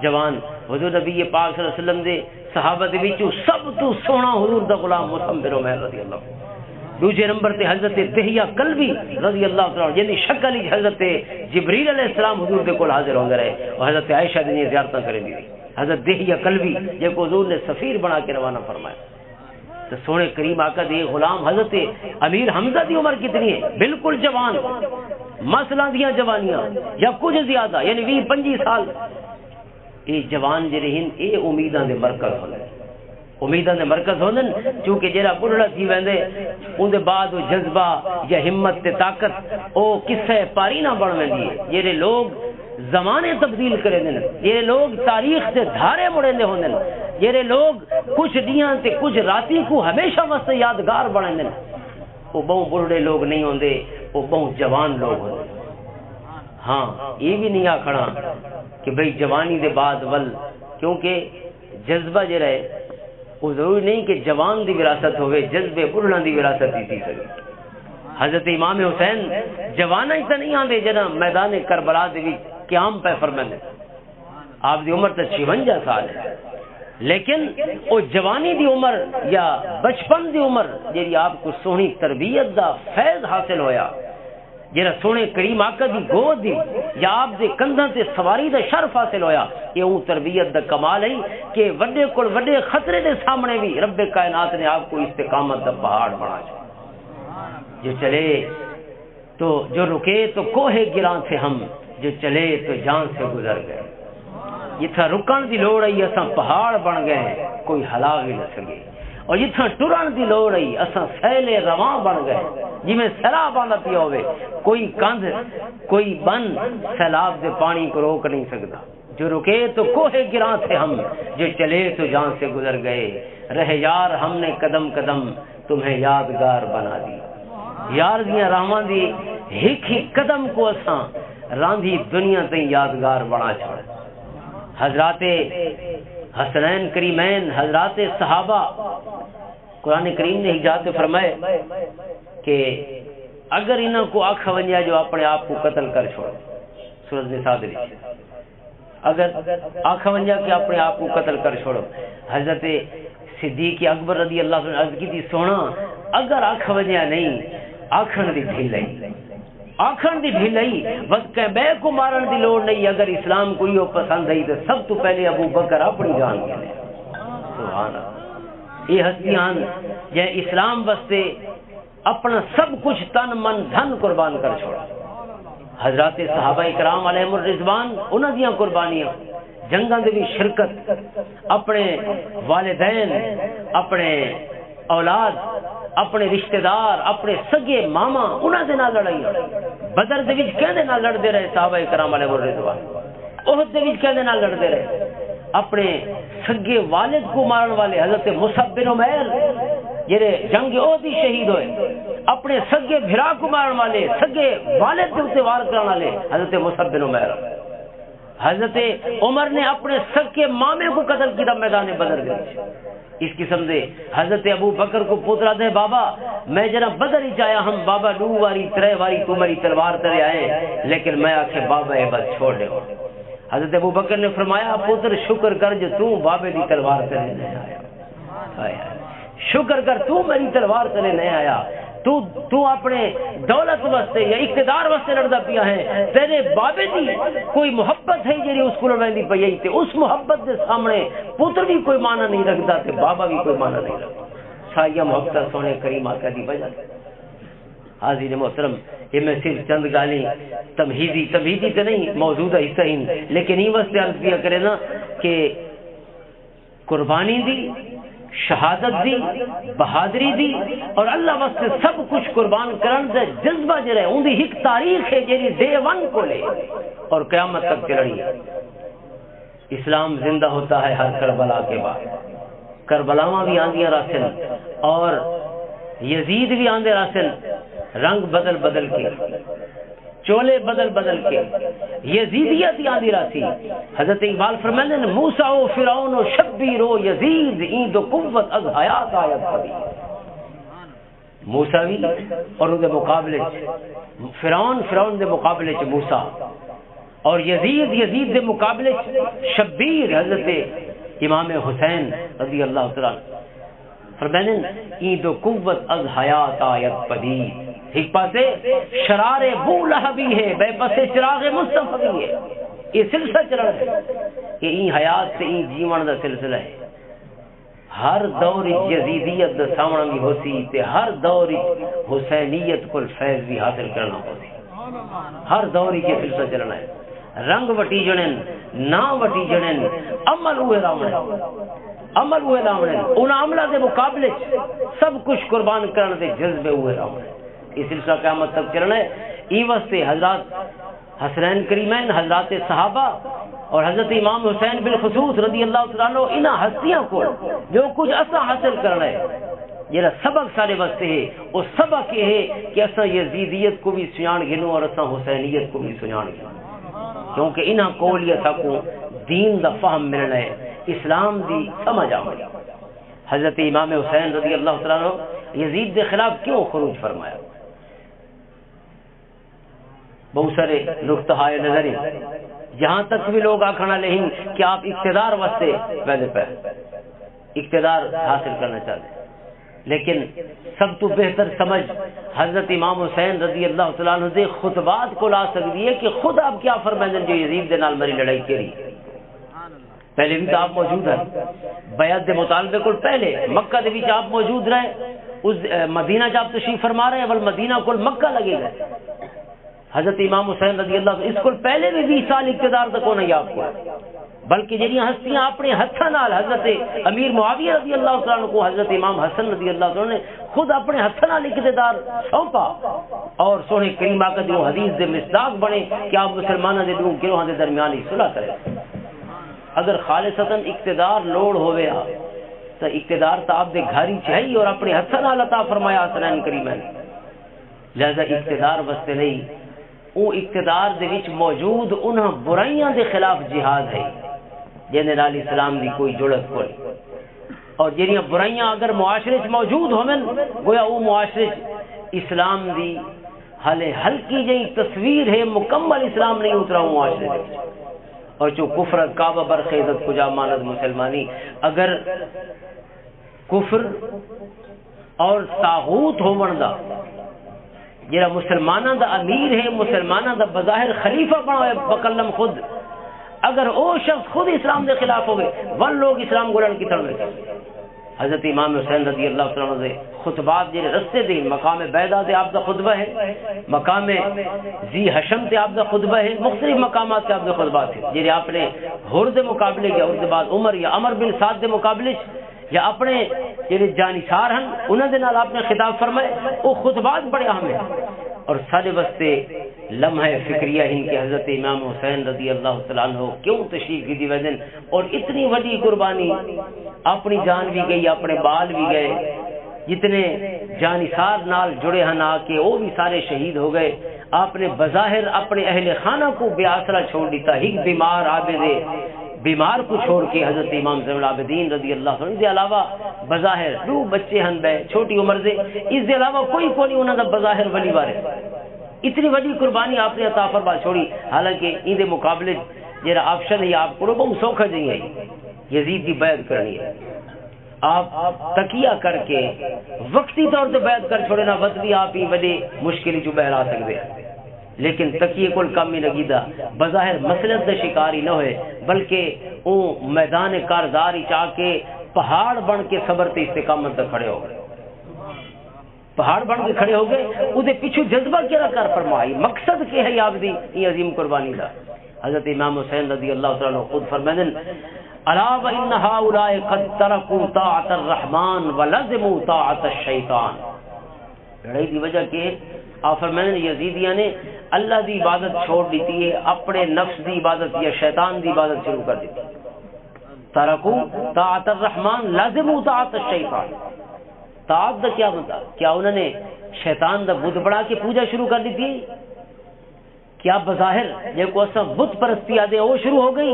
جوان۔ حضور نبی پاک صلی اللہ علیہ وسلم دے صحابہ دے وچوں سب تو سوہنا حضور دا غلام مصعب بن عمیر رضی اللہ عنہ۔ دوجے نمبر تے حضرت دحیہ کلبی رضی اللہ تعالیٰ عنہ، جن دی شکل وچ حضرت جبریل علیہ السلام حضور دے کول حاضر ہوندے رہے اور حضرت عائشہ دی زیارتاں کریں دی۔ حضرت دحیہ کلبی جے کو حضور نے سفیر بنا کے روانہ فرمایا۔ تے سونے کریم آقا دے غلام حضرت امیر حمزہ دی عمر کتنی ہے؟ بالکل جوان، مثلاں دیاں جوانیاں یا کچھ زیادہ، یعنی ویہہ پنجی سال۔ اے جوان جڑے ہن، اے امیداں دے مرکز ہوندے، امیداں دے مرکز ہوندے۔ کیونکہ جڑا بڑھڑا تھی ویندے، اون دے بعد او جذبہ یا ہمت تے طاقت او قصہ پاری نہ بن ویندی ہے۔ جڑے لوگ زمانے تبدیل کرے دے نے، جڑے لوگ تاریخ دے دھارے مڑے دے ہوندے نے، جڑے لوگ کچھ دیاں تے کچھ راتیں کو ہمیشہ واسطے یادگار بناندے نے، او بہوں بڑھڑے لوگ نہیں ہوندے، او بہوں جوان لوگ ہوندے۔ ہاں، یہ بھی نہیں آکھنا کہ بھئی جوانی دے بعد ول، کیونکہ جذبہ جڑا ہے، وہ ضروری نہیں کہ جوان دی وراثت ہوئے، جذبے بڑھڑاں دی وراثت ہی سی سکے۔ حضرت امام حسین جواناں ہی تاں نہیں آندے جنہاں میدان کربلا دے وچ قیام پہ فرماندے۔ آپ دی عمر تے چھونجا سال ہے، لیکن او جوانی دی عمر یا بچپن دی عمر جڑی آپ کو سوہنی تربیت دا فیض حاصل ہویا، جڑا سوہنے کریم آقا دی گود دی یا آپ دے کندھاں تے سواری دا شرف حاصل ہویا، یہ اون تربیت دا کمال ہے کہ وڈے کول وڈے خطرے دے سامنے بھی رب کائنات نے آپ کو استقامت دا پہاڑ بنا چھوڑا۔ جو چلے تو، جو رکے تو کوہ گراں سے ہم، جو چلے تو جان سے گزر گئے۔ جتھاں رکن دی لوڑ آئی، اساں پہاڑ بن گئے، کوئی ہلا بھی نہ سکے۔ اور جتھاں ٹرن دی لوڑ آئی، اساں سیل رواں بن گئے، جویں سیلاب آندا پیا ہوئے، کوئی کندھ، کوئی بن سیلاب دے پانی کو روک نہیں سکتا۔ جو رکے تو کوہ گراں سے ہم، جو چلے تو جان سے گزر گئے۔ رہے یار ہم نے قدم قدم، تمہیں یادگار بنا دی۔ یار دیاں راہواں دی ہک ہک قدم کو اساں راندھی دنیا تئیں یادگار بنا چھوڑ۔ حضرات حسنین کریمین، حضرات صحابہ، قرآن کریم نے ہجا تے فرمائے کہ اگر انہاں کو آکھا ونجا جو اپنے آپ کو قتل کر چھوڑو، سورۃ نساء دے وچ، اگر آکھا ونجا کہ اپنے آپ کو قتل کر چھوڑو، حضرت صدیق اکبر رضی اللہ عنہ عرض کی تھی، سونا، اگر آکھا ونجا نہیں، آکھن دی ڈھیل ہے، آکھن دی ڈھیل ہے، بس کہیں بے کو مارن دی لوڑ نہیں۔ اگر اسلام کو یہ پسند ہے تو سب تو پہلے ابو بکر اپنی جان دے۔ سبحان اللہ۔ یہ ہستیاں ہن جے اسلام واسطے اپنا سب کچھ تن من دھن قربان کر چھوڑا۔ حضرات صحابہ کرام علیہم الرضوان، انہاں دیاں قربانیاں، جنگاں دے وچ شرکت، اپنے والدین، اپنے اولاد، اپنے رشتہ دار، اپنے سگے ماما، انہاں دے نال لڑائی۔ بدر دے وچ کہندے نال لڑدے رہے صحابہ کرام علیہم الرضوان؟ احد دے وچ کہندے نال لڑدے رہے؟ اپنے سگے والد کو مارن والے حضرت مصعب بن عمیر، جڑے جنگ عہد ہی شہید ہوئے، اپنے سگے بھرا کو مارن والے، سگے والد کے اتنے وار کرنے والے حضرت مصعب بن عمیر۔ حضرت عمر نے اپنے سگے مامے کو قتل کیتا میدان بدر کے وچ۔ اس قسم دے حضرت ابو بکر کو پوترا دے، بابا، میں جرا بدر ہی جایا ہم، بابا، دو واری، ترے واری تو میری تلوار تلے آئے، لیکن میں آکھے، بابا، اے بس چھوڑ دے۔ حضرت ابو بکر نے فرمایا، پتر، شکر کر جو تو بابے دی تلوار تلے نہیں آیا۔ ہائے ہائے۔ شکر کر تو میری تلوار تلے نہیں آیا۔ تو، تو اپنے دولت واسطے یا اقتدار واسطے لڑدا پیا ہے۔ تیرے بابے دی کوئی محبت ہے جڑی اس کو لڑائی دی پئی ہے، تے اس محبت دے سامنے پتر بھی کوئی معنی نہیں رکھدا تے بابا بھی کوئی معنی نہیں رکھدا۔ ساریاں محبتاں سونے کریم آقا دی وجہ سے۔ حاضرین محترم، یہ میں صرف چند گالیں تمہیدی، تمہیدی تے نہیں، موضوع دا حصہ ہی نہیں، لیکن یہ واسطے عرض کیا کرے نا کہ قربانی دی، شہادت دی، بہادری دی اور اللہ واسطے سب کچھ قربان کرن دا جذبہ جڑا ہے، اون دی ایک تاریخ ہے جڑی ڈے ون کو لے اور قیامت تک چلنی ہے۔ اسلام زندہ ہوتا ہے ہر کربلا کے بعد۔ کربلاواں بھی آندیاں راسن اور یزید بھی آندے راسن، رنگ بدل بدل کے، چولے بدل بدل کے، یزیدیت ہی آندی راسی۔ حضرت اقبال فرماندے نے، "موسیٰ و فرعون و شبیر و یزید، این دو قوت از حیات آید پدید۔" موسیٰ بھی اور اون دے مقابلے چ فرعون، فرعون دے مقابلے چ موسیٰ اور یزید، یزید دے مقابلے چ شبیر حضرت امام حسین رضی اللہ تعالیٰ عنہ۔ فرماندے نے، "این دو قوت از حیات آید پدید۔" ایک پاسے شرار بو لہبی ہے، بے پاسے چراغ مصطفی ہے۔ یہ سلسلہ چلن ہے کہ این حیات سے این جیون دا سلسلہ ہے۔ ہر دور وچ یزیدیت دا سامنا بھی ہو سی تے ہر دور وچ حسینیت کول فیض بھی حاصل کرنا ہو سی۔ ہر دور وچ یہ سلسلہ چلنا ہے۔ رنگ وٹی جنن، نہ وٹی جنن، عمل ہوئے راونے، عمل ہوئے راونے۔ انہاں عملہ دے مقابلے چ سب کچھ قربان کرن دے جذبے ہوئے راونے۔ یہ سلسلہ قیامت تک چلنا ہے۔ ای واسطے حضرات حسنین کریمین، حضرات صحابہ اور حضرت امام حسین بالخصوص رضی اللہ تعالیٰ عنہ، انہاں ہستیاں کو جو کچھ اساں حاصل کرنا ہے، جڑا سبق سارے واسطے ہے، وہ سبق یہ ہے کہ اساں یزیدیت کو بھی سیان گھنوں اور اساں حسینیت کو بھی سیان گھنوں، کیونکہ انہاں کول ہی اساں کو دین دا فہم ملنا ہے، اسلام دی سمجھ آوے۔ حضرت امام حسین رضی اللہ تعالیٰ عنہ یزید دے خلاف کیوں خروج فرمایا؟ بہت سارے نقطہ ہائے نظر ہیں۔ جہاں تک بھی لوگ آکھن والے ہیں کہ آپ اقتدار واسطے پہلے پہ اقتدار حاصل کرنا چاہتے ہیں، لیکن سب تو بہتر سمجھ حضرت امام حسین رضی اللہ تعالیٰ عنہ دے خطبات کو لا سکتی ہے کہ خود آپ کیا فرمائیں جو یزید دے نال میری لڑائی کری۔ پہلے بھی تو آپ موجود ہیں۔ بیعت دے مطالبے کول پہلے مکہ دے وچ آپ موجود رہے، اس، اے، مدینہ چ آپ تشریف فرما رہے ہیں، ول مدینہ کول مکہ لگے گا۔ حضرت امام حسین رضی اللہ عنہ اس کول پہلے بھی بیس سال اقتدار تک ہونا ہی آپ کو، بلکہ جڑیاں ہستیاں اپنے ہتھاں نال حضرت امیر معاویہ رضی اللہ تعالیٰ عنہ کو حضرت امام حسن رضی اللہ تعالیٰ عنہ نے خود اپنے ہتھاں نال اقتدار سونپا اور سونے کریم آقا دی وہ حدیث دے مصداق بنے کہ آپ مسلمانوں دے دو گروہاں دے درمیان ہی صلح کرے۔ اگر خالصتاً اقتدار لوڑ ہووے ہا، تو اقتدار تو آپ دے گھر ہی چاہیے اور اپنے ہتھاں نال عطا فرمایا حسنین کریمین۔ لہذا اقتدار واسطے نہیں، او اقتدار دے وچ موجود انہاں برائیاں دے خلاف جہاد ہے، جن دے نال اسلام دی کوئی جڑت کوئی۔ اور جڑیاں برائیاں اگر معاشرے وچ موجود ہوون، گویا او معاشرے وچ اسلام دی حالے ہلکی جئی تصویر ہے، مکمل اسلام نہیں اترا معاشرے وچ۔ اور جو کفر از کعبہ برخیزد کجا ماند مسلمانی، اگر کفر اور طاغوت ہون دا، جڑا مسلماناں دا امیر ہے، مسلماناں دا بظاہر خلیفہ بنا ہوئے، بقلم خود، اگر او شخص خود اسلام دے خلاف ہوئے، ول لوگ اسلام گولن کی تڑوے۔ حضرت امام حسین رضی اللہ تعالیٰ عنہ دے خطبات جڑے رستے دے، مقام بیدا تے آپ دا خطبہ ہے، مقام ذی حشم تے آپ دا خطبہ ہے، مختلف مقامات تے آپ دے خطبات ہیں، جڑے آپ نے ہور دے مقابلے یا اس دے بعد عمر یا عمر بن سعد دے مقابلے چ یا اپنے جڑے جانثار ہن، انہاں دے نال آپ نے خطاب فرمائے، او خطبات بڑے اہم ہیں۔ اور سارے واسطے لمحہ فکریہ ہن کہ حضرت امام حسین رضی اللہ تعالیٰ عنہ کیوں تشریف کی دی وجن اور اتنی وڈی قربانی، اپنی جان بھی گئی، اپنے بال بھی گئے، جتنے جانثار نال جڑے ہن آ کے، وہ بھی سارے شہید ہو گئے۔ آپ نے بظاہر اپنے اہل خانہ کو بے آسرا چھوڑ دیتا۔ ایک بیمار عابد بیمار کو چھوڑ کے حضرت امام زین العابدین رضی اللہ عنہ، اس دے علاوہ بظاہر دو بچے ہن بے چھوٹی عمر دے، اس دے علاوہ کوئی کونی انہاں دا بظاہر ولی وارث۔ اتنی وڈی قربانی آپ نے عطا فرما چھوڑی، حالانکہ ان دے مقابلے جڑا آپشن ہے آپ کو بہت سوکھا جہی ہے، یزید دی بیعت کرنی ہے۔ آپ تقیہ کر کے وقتی طور تے بیعت کر چھوڑے نا، وت بھی آپ ہی وڈی مشکل چوں باہر آ سکدے ہیں۔ لیکن تقیے کول کم ہی نہ کیتا، بظاہر مسلط دا شکار ہی نہ ہوئے، بلکہ او میدان کارزار وچ آ کے پہاڑ بن کے صبر تے استقامت تے کھڑے ہو گئے۔ پہاڑ بن کے کھڑے ہو گئے۔ اودے پچھوں جذبہ کیڑا کر فرمائی، مقصد کی ہے آپ دی یہ عظیم قربانی دا؟ حضرت امام حسین رضی اللہ تعالیٰ عنہ خود فرمائندے، الا وان هؤلاء قد تركوا طاعت الرحمن ولزموا طاعت الشیطان۔ لڑائی دی وجہ کی ہے؟ آپ فرمائندے، یزیدیاں نے اللہ دی عبادت چھوڑ دیتی ہے، اپنے نفس دی عبادت یا شیطان دی عبادت شروع کر دیتی۔ ترکو طاعت الرحمن، لازم طاعت الشیطان۔ طاعت دا کیا مطلب؟ کیا انہوں نے شیطان دا بت بنا کے پوجا شروع کر دیتی؟ کیا بظاہر جے کو اساں بت پرستی آدے، وہ شروع ہو گئی؟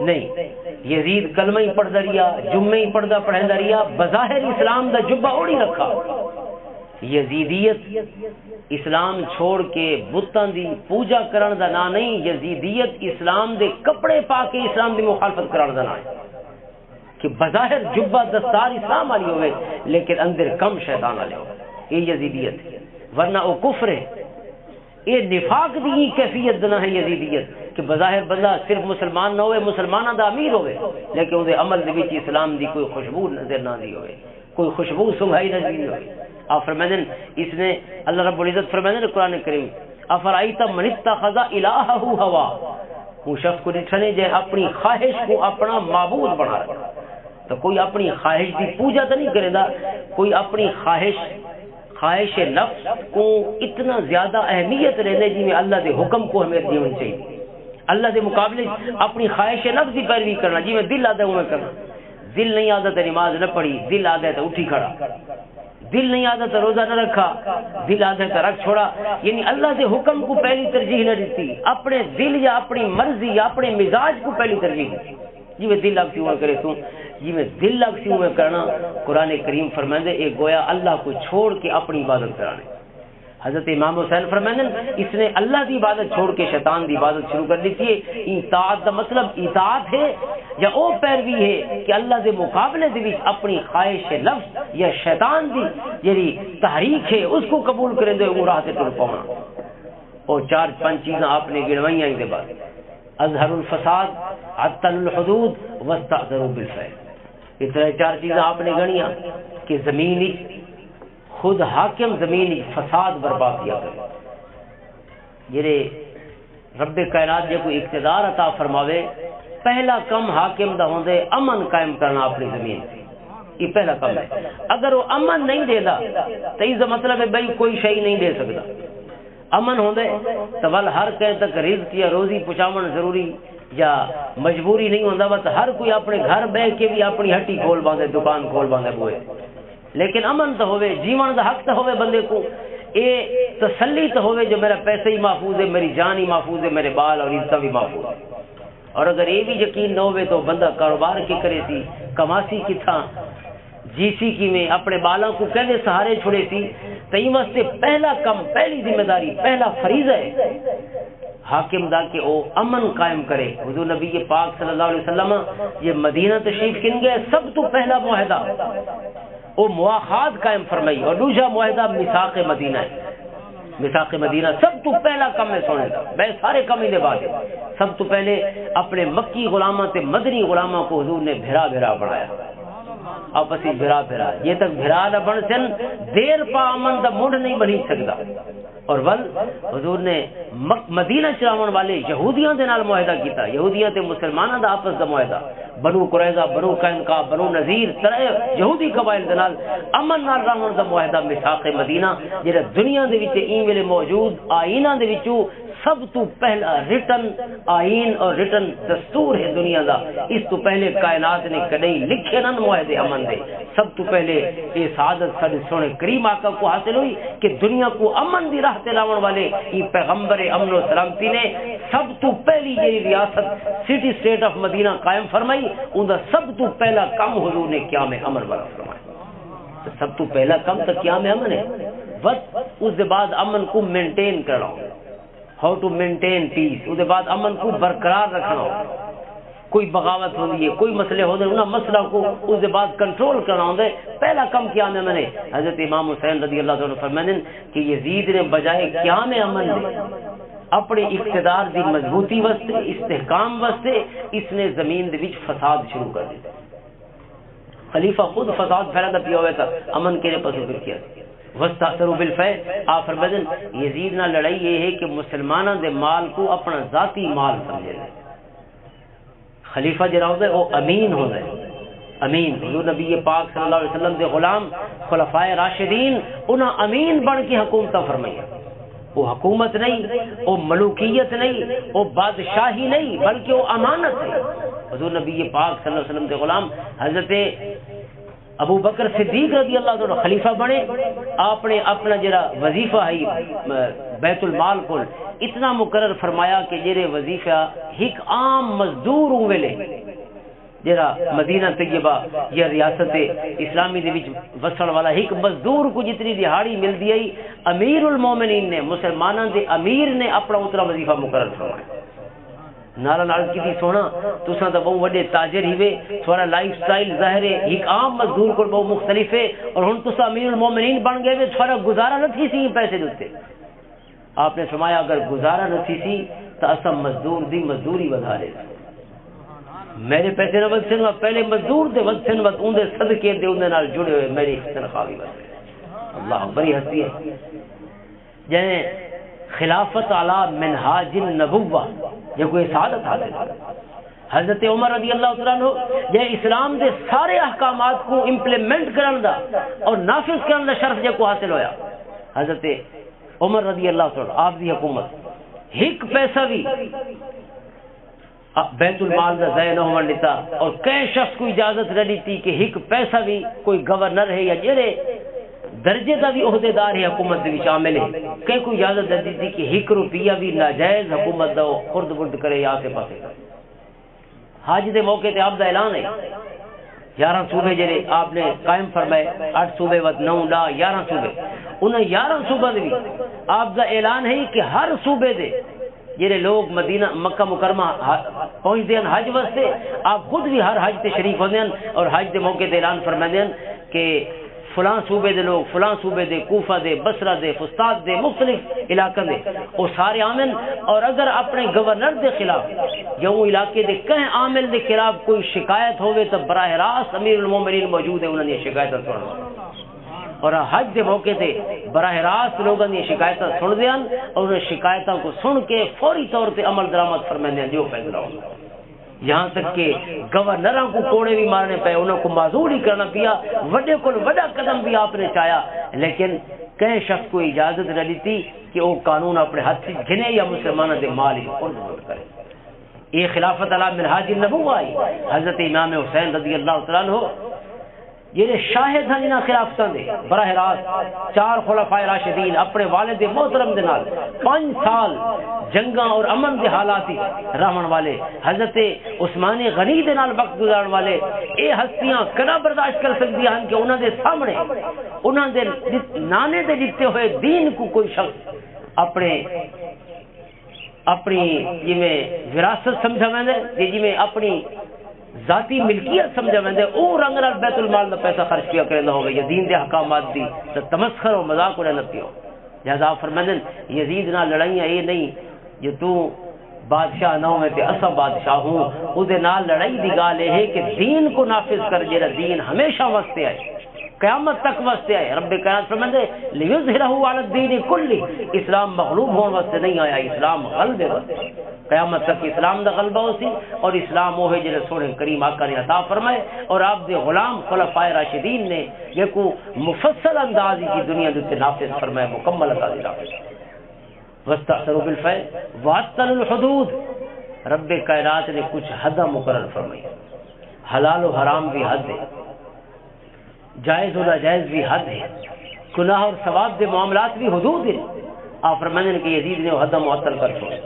نہیں۔ یزید کلمہ ہی پڑھدا رہیا، جمعے ہی پڑھدا پڑھیندا رہیا، بظاہر اسلام دا جبہ اوڑھی رکھا۔ یزیدیت اسلام چھوڑ کے بتاں دی پوجا کرن دا نام نہیں، یزیدیت اسلام دے کپڑے پا کے اسلام دی مخالفت کرن دا نام ہے۔ کہ بظاہر جبہ دستار اسلام والی ہوئے، لیکن اندر کم شیطان والے ہو، یہ یزیدیت ہے۔ ورنہ وہ کفر ہے، یہ نفاق دی ہی کیفیت دا نام ہے یزیدیت، کہ بظاہر بندہ صرف مسلمان نہ ہوئے، مسلمانوں دا امیر ہوئے، لیکن وہ عمل دے وچ اسلام دی کوئی خوشبو نظر نہ آندی ہوئے، کوئی خوشبو سنگھائی نہ جی ہوئے۔ آپ فرمائندے، اس نے، اللہ رب العزت فرمائندے نے قرآن کریم، افرائیت من اتخذ الہہ ہوا، وہ شخص کو ڈٹھا نے جے اپنی خواہش کو اپنا معبود بنا رکھا۔ تو کوئی اپنی خواہش دی پوجا تو نہیں کرے دا، کوئی اپنی خواہش، خواہش نفس کو اتنا زیادہ اہمیت رہنے جی میں اللہ دے حکم کو اہمیت دیونی چاہیے۔ اللہ دے مقابلے اپنی خواہش نفس دی پیروی کرنا، جی میں دل آدھا ہوں میں کرنا۔ دل نہیں آدھا تو نماز نہ پڑھی، دل آدھا تو اٹھی کھڑا۔ دل نہیں آدھا تو روزہ نہ رکھا، دل آدھا تو رکھ چھوڑا۔ یعنی اللہ دے حکم کو پہلی ترجیح نہ دیتی، اپنے دل یا اپنی مرضی یا اپنے مزاج کو پہلی ترجیح دیتی۔ جی میں دل لگ سی میں کرے تو، جی میں دل لگ سی میں کرنا۔ قرآن کریم فرمائندے، اے گویا اللہ کو چھوڑ کے اپنی عبادت کرانے۔ حضرت امام حسین فرمائندے، اس نے اللہ دی عبادت چھوڑ کے شیطان دی عبادت شروع کر دیتی ہے۔ اطاعت دا مطلب اطاعت ہے یا او پیروی ہے کہ اللہ دے مقابلے دے وچ اپنی خواہش نفس یا شیطان دی جڑی تحریک ہے اس کو قبول کریں دے، وہ راہ تے ٹر پاؤنا۔ او چار پنج چیزاں آپ نے گنوائیاں، اس دے بعد اظہر الفساد، عطل الحدود، واستعذروا بالفعل۔ اس طرح چار چیزاں آپ نے گنیاں کہ زمین وچ خود حاکم زمین وچ فساد برپا کیا کرے۔ جڑے رب کائنات جے کوئی اقتدار عطا فرماوے، پہلا کم حاکم دا ہوندے امن قائم کرنا اپنی زمین تے۔ یہ پہلا کم ہے۔ اگر وہ امن نہیں دیندا، تو اس دا مطلب ہے بھئی کوئی شے نہیں دے سکدا۔ امن ہوندے تو ول ہر کہیں تک رزق یا روزی پہنچاون ضروری یا مجبوری نہیں ہوندا، بس ہر کوئی اپنے گھر بہ کے بھی اپنی ہٹی کھول باندے، دکان کھول باندے بوئے۔ لیکن امن تو ہوئے، جیون دا حق تو ہوئے بندے کو، اے تسلی تو ہوئے جو میرا پیسہ ہی محفوظ ہے، میری جان ہی محفوظ ہے، میرے بال اور عزتاں بھی محفوظ ہے۔ اور اگر یہ بھی یقین نہ ہوئے تو بندہ کاروبار کی کرے سی، کماسی کتھاں، جی سی کیویں، اپنے بالاں کو کہندے سہارے چھڑے سی، تئیں واسطے پہلا کم، پہلی ذمہ داری، پہلا فریضہ ہے حاکم دا کہ او امن قائم کرے۔ حضور نبی پاک صلی اللہ علیہ وسلم یہ مدینہ تشریف کن گئے، سب تو پہلا معاہدہ او مواخات قائم فرمائی، اور دوسرا معاہدہ میثاق مدینہ ہے۔ میثاق مدینہ سب تو پہلا کم ہے سونے دا، میں سارے کم ہی دے بعد ہے۔ سب تو پہلے اپنے مکی غلاماں تے مدنی غلاماں کو حضور نے بھرا بھرا بنایا، آپسی بھرا بھرا، یہ تک بھرا نہ بن سن، دیر پا امن دا منڈ نہیں بنی سکدا۔ اور ول حضور نے مک-، مدینہ چلاون والے یہودیاں دے نال معاہدہ کیتا، یہودیاں تے مسلماناں دا آپس دا معاہدہ، بنو قریظہ، بنو قینقاع، بنو نذیر، ترے یہودی قبائل دے نال امن نال رہن دا معاہدہ میثاق مدینہ، جڑا دنیا دے وچ این ویلے موجود آئیناں دے وچوں سب تو پہلا ریٹن آئین اور ریٹن دستور ہے دنیا دا۔ اس تو پہلے کائنات نے کدی لکھے نہ معاہدے امن دے۔ سب تو پہلے یہ سعادت ساڈے سونے کریم آقا کو حاصل ہوئی کہ دنیا کو امن دی راہ تے لاون والے یہ پیغمبر امن و سلامتی نے سب تو پہلی یہ ریاست سٹی سٹیٹ آف مدینہ قائم فرمائی۔ ان دا سب تو پہلا کم حضور نے قیام امن والا فرمایا۔ تو سب تو پہلا کم تو قیام امن ہے۔ بس اس دے بعد امن کو مینٹین کرنا ہو، ہاؤ ٹو مینٹین پیس، اس دے بعد امن کو برقرار رکھنا ہو۔ کوئی بغاوت ہوندی ہے، کوئی مسئلے ہوندے، انہاں مسئلہ کو اس دے بعد کنٹرول کرنا ہوندا ہے۔ پہلا کم قیام امن ہے۔ حضرت امام حسین رضی اللہ تعالیٰ عنہ فرماندے ہیں کہ یزید نے بجائے قیام امن دے اپنے اقتدار دی مضبوطی واسطے، استحکام واسطے، اس نے زمین دے وچ فساد شروع کر دتا۔ خلیفہ خود فساد پھیلا دا پیا ہوئے تھا، امن کہڑے پاسوں پھر کیا؟ وستاثروا بالفیء، آپ فرماتے ہیں، یزید نال لڑائی یہ ہے کہ مسلمانوں دے مال کو اپنا ذاتی مال سمجھے۔ خلیفہ جڑا ہوتا ہے وہ امین ہوتا ہے۔ امین، حضور نبی پاک صلی اللہ علیہ وسلم دے غلام، خلفائے راشدین، انہاں امین بن کے حکومتاں فرمائیاں۔ وہ حکومت نہیں، وہ ملوکیت نہیں، وہ بادشاہی نہیں، بلکہ وہ امانت ہے۔ حضور نبی پاک صلی اللہ علیہ وسلم دے غلام حضرت ابو بکر صدیق رضی اللہ تعالیٰ عنہ خلیفہ بنے۔ آپ نے اپنا جڑا وظیفہ ہے، بیت المال کول اتنا مقرر فرمایا کہ جڑے وظیفہ ایک عام مزدور ہوں ویلے، جڑا مدینہ طیبہ یا ریاست اسلامی دے وچ وسن والا ایک مزدور کو جتنی دیہاڑی ملدی ہے، امیر المومنین نے، مسلماناں دے امیر نے اپنا اتنا وظیفہ مقرر فرمایا۔ نالا نال کی دی سونا، تساں تاں بہوں وڈے تاجر ہی وے، تھوڑا لائف سٹائل ظاہر ہے ایک عام مزدور کول بہوں مختلف ہے، اور ہن تساں امیر المومنین بن گئے وے، تھوڑا گزارا نہ تھی سی پیسے دے اتے۔ آپ نے فرمایا، اگر گزارا نہ تھی سی، تاں اساں مزدور دی مزدوری ودھا لے۔ میرے پیسے نہ ودھن، پہلے مزدور دے ودھن، ود اوندے صدقے دے اوندے نال جڑے ہوئے میری تنخواہ وی ودھے۔ اللہ بڑی ہستی ہے۔ جنہیں خلافت علی منہاج النبوہ، یہ کوئی سعادت حاصل ہے۔ حضرت عمر رضی اللہ تعالیٰ عنہ، یہ اسلام دے سارے احکامات کو امپلیمنٹ کرن دا اور نافذ کرن دا شرف جے کو حاصل ہویا۔ حضرت عمر رضی اللہ تعالیٰ عنہ، آپ دی حکومت، ایک پیسہ بھی بیت المال دا ضائع نہ ہون دتا، اور کہیں شخص کو اجازت نہ دیتی کہ ایک پیسہ بھی کوئی گورنر ہے یا جڑے درجے دا بھی عہدیدار ہے حکومت دے وچ عامل ہے، کہیں کو اجازت نہ دیتی کہ ایک روپیہ بھی ناجائز حکومت دا وہ خرد برد کرے یا آسے پاسے کرے۔ حج دے موقع تے آپ دا اعلان ہے، یارہ صوبے جڑے آپ نے قائم فرمائے، اٹھ صوبے ود نو، ڈا، یارہ صوبے۔ انہاں یارہ صوبے دے وچ آپ دا اعلان ہے کہ ہر صوبے دے جڑے لوگ مدینہ، مکہ مکرمہ ح-، پہنچدے ہیں حج واسطے، آپ خود بھی ہر حج تے شریک ہوندے ہیں اور حج دے موقع تے اعلان فرماندے ہیں کہ فلاں صوبے دے لوگ، فلاں صوبے دے، کوفہ دے، بصرہ دے، فسطاط دے، مختلف علاقوں دے، وہ سارے آمن۔ اور اگر اپنے گورنر دے خلاف یا وہ علاقے دے کہیں عامل دے خلاف کوئی شکایت ہوئے تو براہ راست امیر المومنین موجود ہے، انہاں دی شکایتاں سنن۔ اور حج دے موقع تے براہ راست لوگاں دی شکایتاں سن دے ہن اور انہاں شکایتاں کو سن کے فوری طور تے عمل درآمد فرماندے ہن جو فیصلہ ہوندا۔ یہاں تک کہ گورنراں کو کوڑے بھی مارنے پے، انہاں کو معذور ہی کرنا پیا، وڈے کول وڈا قدم بھی آپ نے چاہیا، لیکن کہیں شخص کو اجازت نہ دیتی کہ وہ قانون اپنے ہاتھ سے گھنے یا مسلمانوں دے مال ہی خرد برد کرے۔ یہ خلافت علی منہاج النبوہ آئی۔ حضرت امام حسین رضی اللہ تعالیٰ عنہ جڑے شاہد ہیں انہاں خلافتاں دے، براہ راست چار خلفائے راشدین اپنے والد محترم دے نال پنج سال جنگاں اور امن دے حالات وچ رہن والے، حضرت عثمان غنی دے نال وقت گزارن والے، اے ہستیاں کدا برداشت کر سکدیاں ہن کہ انہاں دے سامنے، انہاں دے دت-، نانے دے دتے ہوئے دین کو کوئی شخص اپنے اپنی جویں وراثت سمجھا ویندا ہے، جے جویں اپنی ذاتی ملکیت سمجھا ویندا ہے، او رنگ نال بیت المال دا پیسہ خرچ کیا کریندا ہوے یا دین دے احکامات دی تے تمسخر و مذاق اڑیندا پیا ہو۔ لہذا آپ فرماندے نے، یزید نال لڑائیاں اے نہیں جو تو بادشاہ نہ ہوے تے اساں بادشاہ ہوں۔ او دے نال لڑائی دی گال اے ہے کہ دین کو نافذ کر، جیڑا دین ہمیشہ واسطے آئے، قیامت تک واسطے آئے۔ رب کائنات فرماندے، "لیظہرہ علی الدین کلہ"، اسلام مغلوب ہون واسطے نہیں آیا، اسلام غلبے واسطے۔ قیامت تک اسلام دا غلبہ ہو سی، اور اسلام وہ ہے جڑے سونے کریم آقا نے عطا فرمائے، اور آپ دے غلام خلفائے راشدین نے یہ کو مفصل انداز کی دنیا دے تے نافذ فرمائے، مکمل انداز نافذ فرمائے۔ وَاسْتَأْثَرُوا بِالْفَيْءِ وَعَطَّلُوا الْحُدُودَ۔ رب کائنات نے کچھ حداں مقرر فرمائی۔ حلال و حرام بھی حد ہے، جائز و ناجائز بھی حد ہے، گناہ اور ثواب دے معاملات بھی حدود ہیں۔ آپ فرماندے نے کہ یزید نے وہ حداں معطل کر چھوڑے۔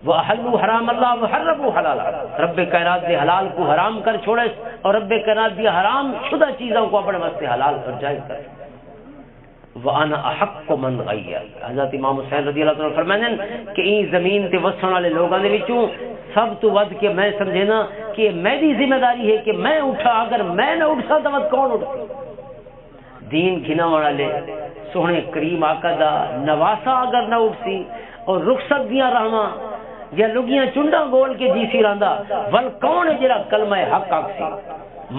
وَأَحَلُّوا حَرَامَ اللَّهِ وَحَرَّمُوا حَلَالَهُ۔ رب کائنات دے حلال کو حرام کر چھوڑے اور رب کائنات دی حرام شدہ چیزوں کو اپنے واسطے حلال اور جائز کر چھوڑے۔ وَأَنَا أَحَقُّ مَنْ غَيَّرَ۔ حضرت امام حسین رضی اللہ تعالیٰ عنہ فرماندے نے کہ این زمین تے وسن والے لوگاں دے وچوں سب تو ود کے میں سمجھے نا کہ میری ذمہ داری ہے کہ میں اٹھا، اگر میں نہ اٹھسا تو ود کون اٹھسی؟ دین گھناون والے سوہنے کریم آقا دا نواسا اگر نہ اٹھسی اور رخصت دیاں راہواں یا لگیاں چنڈاں گول کے جی سی راندا، ول کون ہے جڑا کلمہ حق آکھسی؟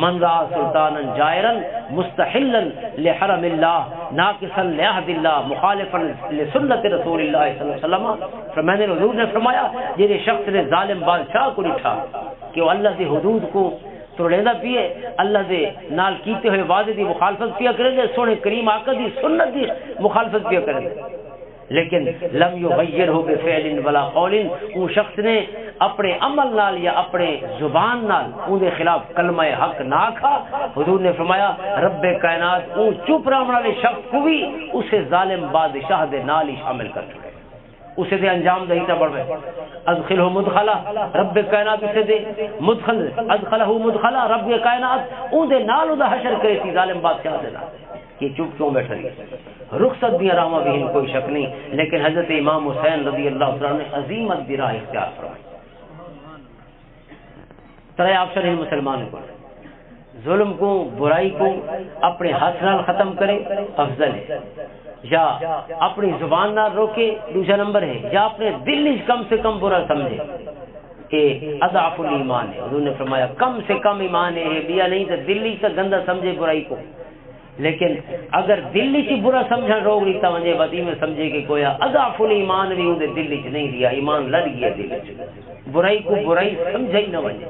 من رأى سلطانا جائرا مستحلا لحرم الله ناقصا لعهد الله مخالفا لسنة رسول الله صلى الله عليه وسلم۔ فرماندے نے، حضور نے فرمایا، جڑے شخص نے ظالم بادشاہ کو ڈٹھا کہ وہ اللہ دی حدود کو توڑیندا پیے، اللہ دے نال کیتے ہوئے وعدے دی مخالفت پیا کرے، سونے کریم آقا دی سنت دی مخالفت پیا کرے، لیکن لم یغیرہ بفعل ولا قول، اون شخص نے اپنے عمل نال یا اپنے زبان نال اون دے خلاف کلمہ حق نہ آکھا۔ حضور نے فرمایا، رب کائنات اون چپ رہن والے شخص کو بھی اسے ظالم بادشاہ دے نال ہی شامل کر چھوڑے، اسے دے انجام دا حصہ بن گئے۔ ادخلہ مدخلہ، رب کائنات اسے دے مدخل، ادخلہ مدخلہ، رب کائنات اون دے نال اون دا حشر کرے سی، ظالم بادشاہ دے نال۔ یہ چپ کیوں بیٹھا رہی؟ رخصت دیاں راہواں بھی ہن، کوئی شک نہیں، لیکن حضرت امام حسین رضی اللہ تعالیٰ نے عظیمت دی راہ اختیار فرمائی۔ ترے آپشن ہیں مسلمان کو، ظلم کو، برائی کو اپنے ہاتھ نال ختم کرے، افضل ہے، یا اپنی زبان نال روکے، دوسرا نمبر ہے، یا اپنے دل وچ کم سے کم برا سمجھے۔ اے اضعف الایمان ہے۔ حضور نے فرمایا، کم سے کم ایمان ہے، بیا نہیں تے دل وچ تے گندا سمجھے برائی کو۔ لیکن اگر دل وچ برا سمجھن روک دیتا ونجے، بس ایویں سمجھے کہ گویا اضعف الایمان بھی اون دے دل وچ نہیں رہیا، ایمان لڑ گیا دل وچ، برائی کو برائی سمجھا ہی نہ ونجے۔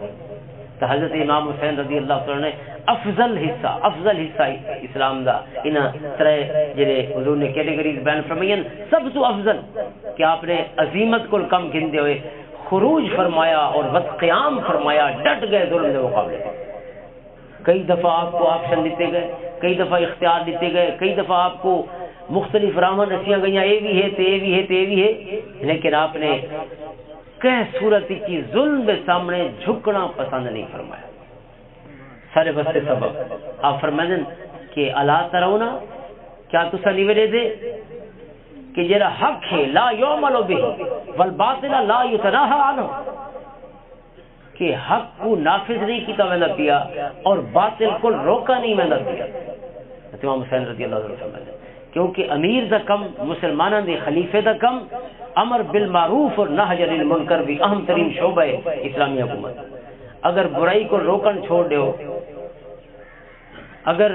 تو حضرت امام حسین رضی اللہ تعالیٰ نے افضل حصہ، افضل حصہ اسلام دا انہاں ترے جڑے حضور نے کیٹیگریز بیان فرمائیاں، سب تو افضل کہ آپ نے عظیمت کو کم گھندے ہوئے خروج فرمایا اور وت قیام فرمایا، ڈٹ گئے ظلم دے مقابلے۔ کئی دفعہ آپ کو آپشن دیتے گئے، کئی دفعہ اختیار دیتے گئے، کئی دفعہ آپ کو مختلف راہاں دسیاں گئیاں، اے بھی ہے تے اے بھی ہے تے اے بھی ہے، لیکن آپ نے کہیں صورت کی ظلم کے سامنے جھکنا پسند نہیں فرمایا۔ سارے واسطے سبق آپ فرمائیں کہ الا ترون، کیا تسا نہیں ویلے دے کہ جڑا حق ہے لا یعمل به والباطل لا یتناہا عنہ، کہ حق کو نافذ نہیں کیتا ویندا پیا اور باطل کو روکا نہیں ویندا پیا۔ حضرت امام حسین رضی اللہ عنہ فرماتے ہیں، کیونکہ امیر دا کم، مسلمانوں دے خلیفے دا کم، امر بالمعروف اور نہی عن المنکر بھی اہم ترین شعبہ ہے اسلامی حکومت۔ اگر برائی کو روکن چھوڑ دیو، اگر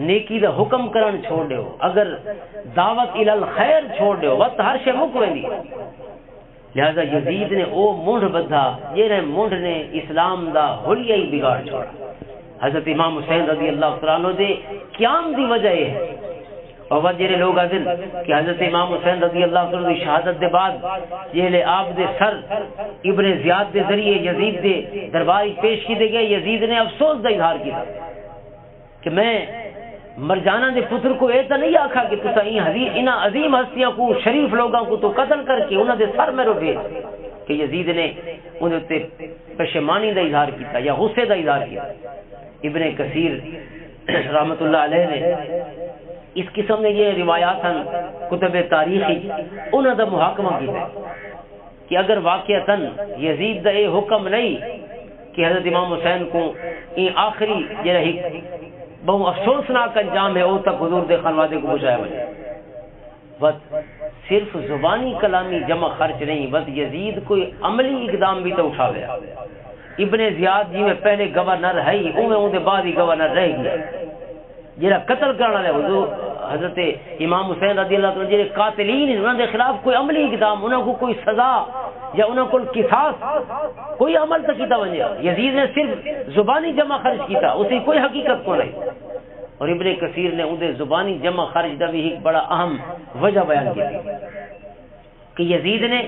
نیکی دا حکم کرن چھوڑ دیو، اگر دعوت الی الخیر چھوڑ دیو، وقت ہر شے مک ویندی۔ لہذا یزید نے او منڈھ بدھا، جہڑے منڈھ نے اسلام دا حلیہ ہی بگاڑ چھوڑا۔ حضرت امام حسین رضی اللہ تعالیٰ عنہ دے قیام دی وجہ یہ ہے۔ اور وہ جہڑے لوگ آدھن کہ حضرت امام حسین رضی اللہ تعالیٰ عنہ دی شہادت دے بعد جہڑے آپ دے سر ابن زیاد دے ذریعے یزید دے دربار وچ پیش کیتے گئے، یزید نے افسوس دا اظہار کیتا۔ کہ میں مرجانہ دے پتر کو اے تاں نہیں آکھا کہ تساں این عظیم، انہاں عظیم ہستیاں کو، شریف لوگاں کو تو قتل کر کے انہاں دے سر میرو بھیج۔ کہ یزید نے انہاں تے پشیمانی دا اظہار کیتا یا غصے دا اظہار کیتا۔ ابن کثیر رحمت اللہ علیہ نے اس قسم نے یہ روایات ہیں کتب تاریخی، انہاں دا محاکمہ کیتا۔ کہ اگر واقعتاً یزید دا اے حکم نہیں کہ حضرت امام حسین کو اے آخری جڑا ہک بہت افسوسناک انجام ہے، او تک حضور دے خانوادے کو پہنچایا وجے۔ وت صرف زبانی کلامی جمع خرچ نہیں، وت یزید کوئی عملی اقدام بھی تو اٹھا لیا۔ ابن زیاد جی میں پہلے گورنر ہے ہی، اوویں اون دے بعد ہی گورنر رہ گیا۔ جڑا قتل کرن والے حضور حضرت امام حسین رضی اللہ تعالیٰ عنہ، جڑے قاتلین ہیں، انہاں دے خلاف کوئی عملی اقدام، انہاں کو کوئی سزا یا انہاں کو قصاص، کوئی عمل تک کیتا ونجے۔ یزید نے صرف زبانی جمع خرچ کیتا، اس کی کوئی حقیقت کو نہیں۔ اور ابن کثیر نے اون دے زبانی جمع خرچ دا بھی ایک بڑا اہم وجہ بیان کی۔ کہ یزید نے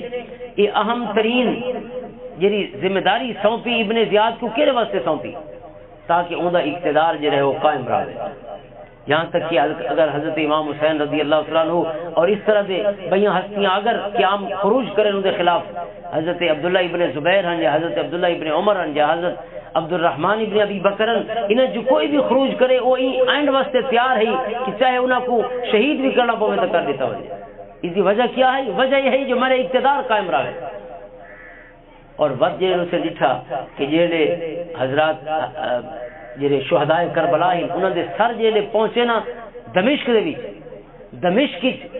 یہ اہم ترین جڑی ذمہ داری سونپی ابن زیاد کو، کہڑے واسطے سونپی؟ تاکہ اون دا اقتدار جڑا ہے وہ قائم رہے۔ یہاں تک کہ حضرت، اگر حضرت امام حسین رضی اللہ تعالیٰ عنہ اور اس طرح دے بئیاں ہستیاں اگر قیام خروج کرن ان دے خلاف، حضرت عبداللہ ابن زبیر ہن یا حضرت عبداللہ ابن عمر ہن یا حضرت عبد الرحمن ابن ابی بکر ہن، انہاں جو کوئی بھی خروج کرے، وہ اینڈ واسطے تیار ہے کہ چاہے انہاں کو شہید بھی کرنا پوے تو کر دیتا ہو۔ اس کی وجہ کیا ہے؟ وجہ یہ ہے جو ہمارے اقتدار قائم رہے۔ اور وقت جڑے اسے ڈٹھا کہ جڑے حضرات، آ، آ، جڑے شہدائے کربلا ہیں، انہاں دے سر جڑے پہنچے نا دمشق دے وچ، دمشق وچ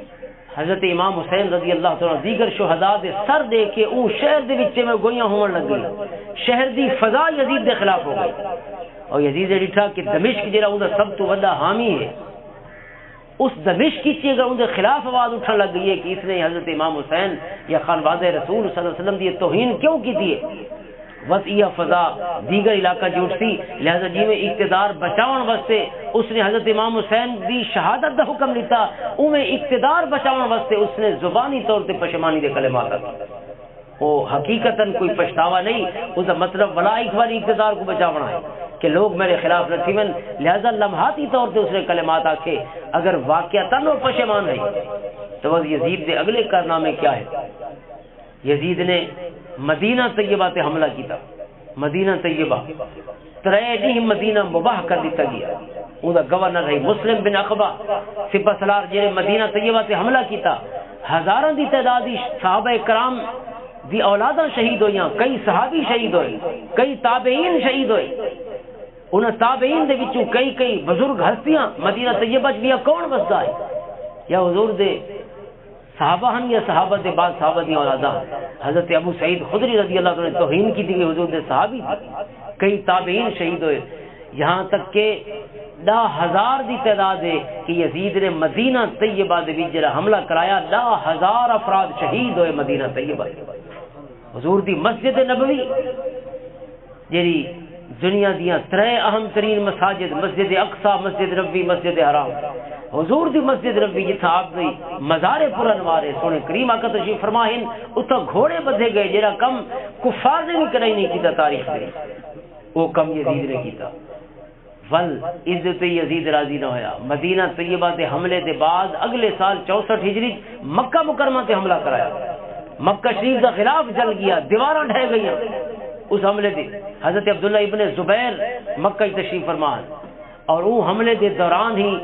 حضرت امام حسین رضی اللہ تعالیٰ عنہ دیگر شہداء دے سر دے کے اون شہر دے وچ میں گوئیاں ہون لگ گئی، شہر دی فضا یزید دے خلاف ہو گئی۔ اور یزید نے ڈٹھا کہ دمشق جڑا اون دا سب تو وڈا حامی ہے، اس دمشق کی چیز اگر ان کے خلاف آواز اٹھن لگ گئی ہے کہ اس نے حضرت امام حسین یا خانوادہ رسول صلی اللہ علیہ وسلم دی توہین کیوں کی تھی ہے؟ بس یہ فضا دیگر علاقہ جوڑ سی، لہذا جی میں اقتدار بچاون واسطے اس نے حضرت امام حسین دی شہادت دا حکم دیتا، اوویں اقتدار بچاون واسطے اس نے زبانی طور تے پشمانی دے کلمات آکھے۔ وہ حقیقتاً کوئی پچھتاوا نہیں، اس دا مطلب ولا ایک بار اقتدار کو بچاونا ہے کہ لوگ میرے خلاف نہ تھیون، لہذا لمحاتی طور تے اس نے کلمات آکھے۔ اگر واقعتاً وہ پشیمان ہے تو بس یزید دے اگلے کارنامے کیا ہے؟ یزید نے مدینہ طیبہ تے حملہ کیتا۔ مدینہ طیبہ ترے ڈیہہ مدینہ مباح کر دتا گیا۔ اوندا گورنر ہے مسلم بن عقبہ، سپہ سلار جڑے مدینہ طیبہ تے حملہ کیتا، ہزاراں دی تعداد وچ صحابہ کرام دی اولاداں شہید ہوئیاں، کئی صحابی شہید ہوئے، کئی تابعین شہید ہوئے۔ انہاں تابعین دے وچوں کئی کئی بزرگ ہستیاں مدینہ طیبہ وچ بھی کون وسدا ہے؟ یا حضور دے صحابہ ہن یا صحابہ دے بعد صحابہ دی اولاداں؟ حضرت ابو سعید خدری رضی اللہ عنہ نے توہین کی تھی حضور دے صحابی دی۔ کئی تابعین شہید ہوئے، یہاں تک کہ دہ ہزار دی تعداد ہے کہ یزید نے مدینہ طیبہ دے وچ جڑا حملہ کرایا، دہ ہزار افراد شہید ہوئے مدینہ طیبہ۔ حضور دی مسجد نبوی جیڑی دنیا دیاں ترے اہم ترین مساجد، مسجد اقصی، مسجد نبوی، مسجد حرام، حضور دی مسجد نبوی جتھاں آپ دی مزار پر انوار ہے، سونے کریم آقا تشریف فرما ہن، اتھاں گھوڑے بدھے گئے، جیڑا کم کفار نے بھی کدی نہیں کیتا تاریخ دے وچ، وہ کم یزید نے کیتا۔ ول اس دے تے یزید راضی نہ ہویا۔ مدینہ طیبہ دے حملے دے بعد اگلے سال چونسٹھ ہجری مکہ مکرمہ تے حملہ کرایا۔ مکہ شریف دا خلاف جل گیا، دیواراں ڈھہ گئیاں اس حملے دے۔ حضرت عبداللہ ابن زبیر مکہ وچ تشریف فرما ہن اور اون حملے دے دوران ہی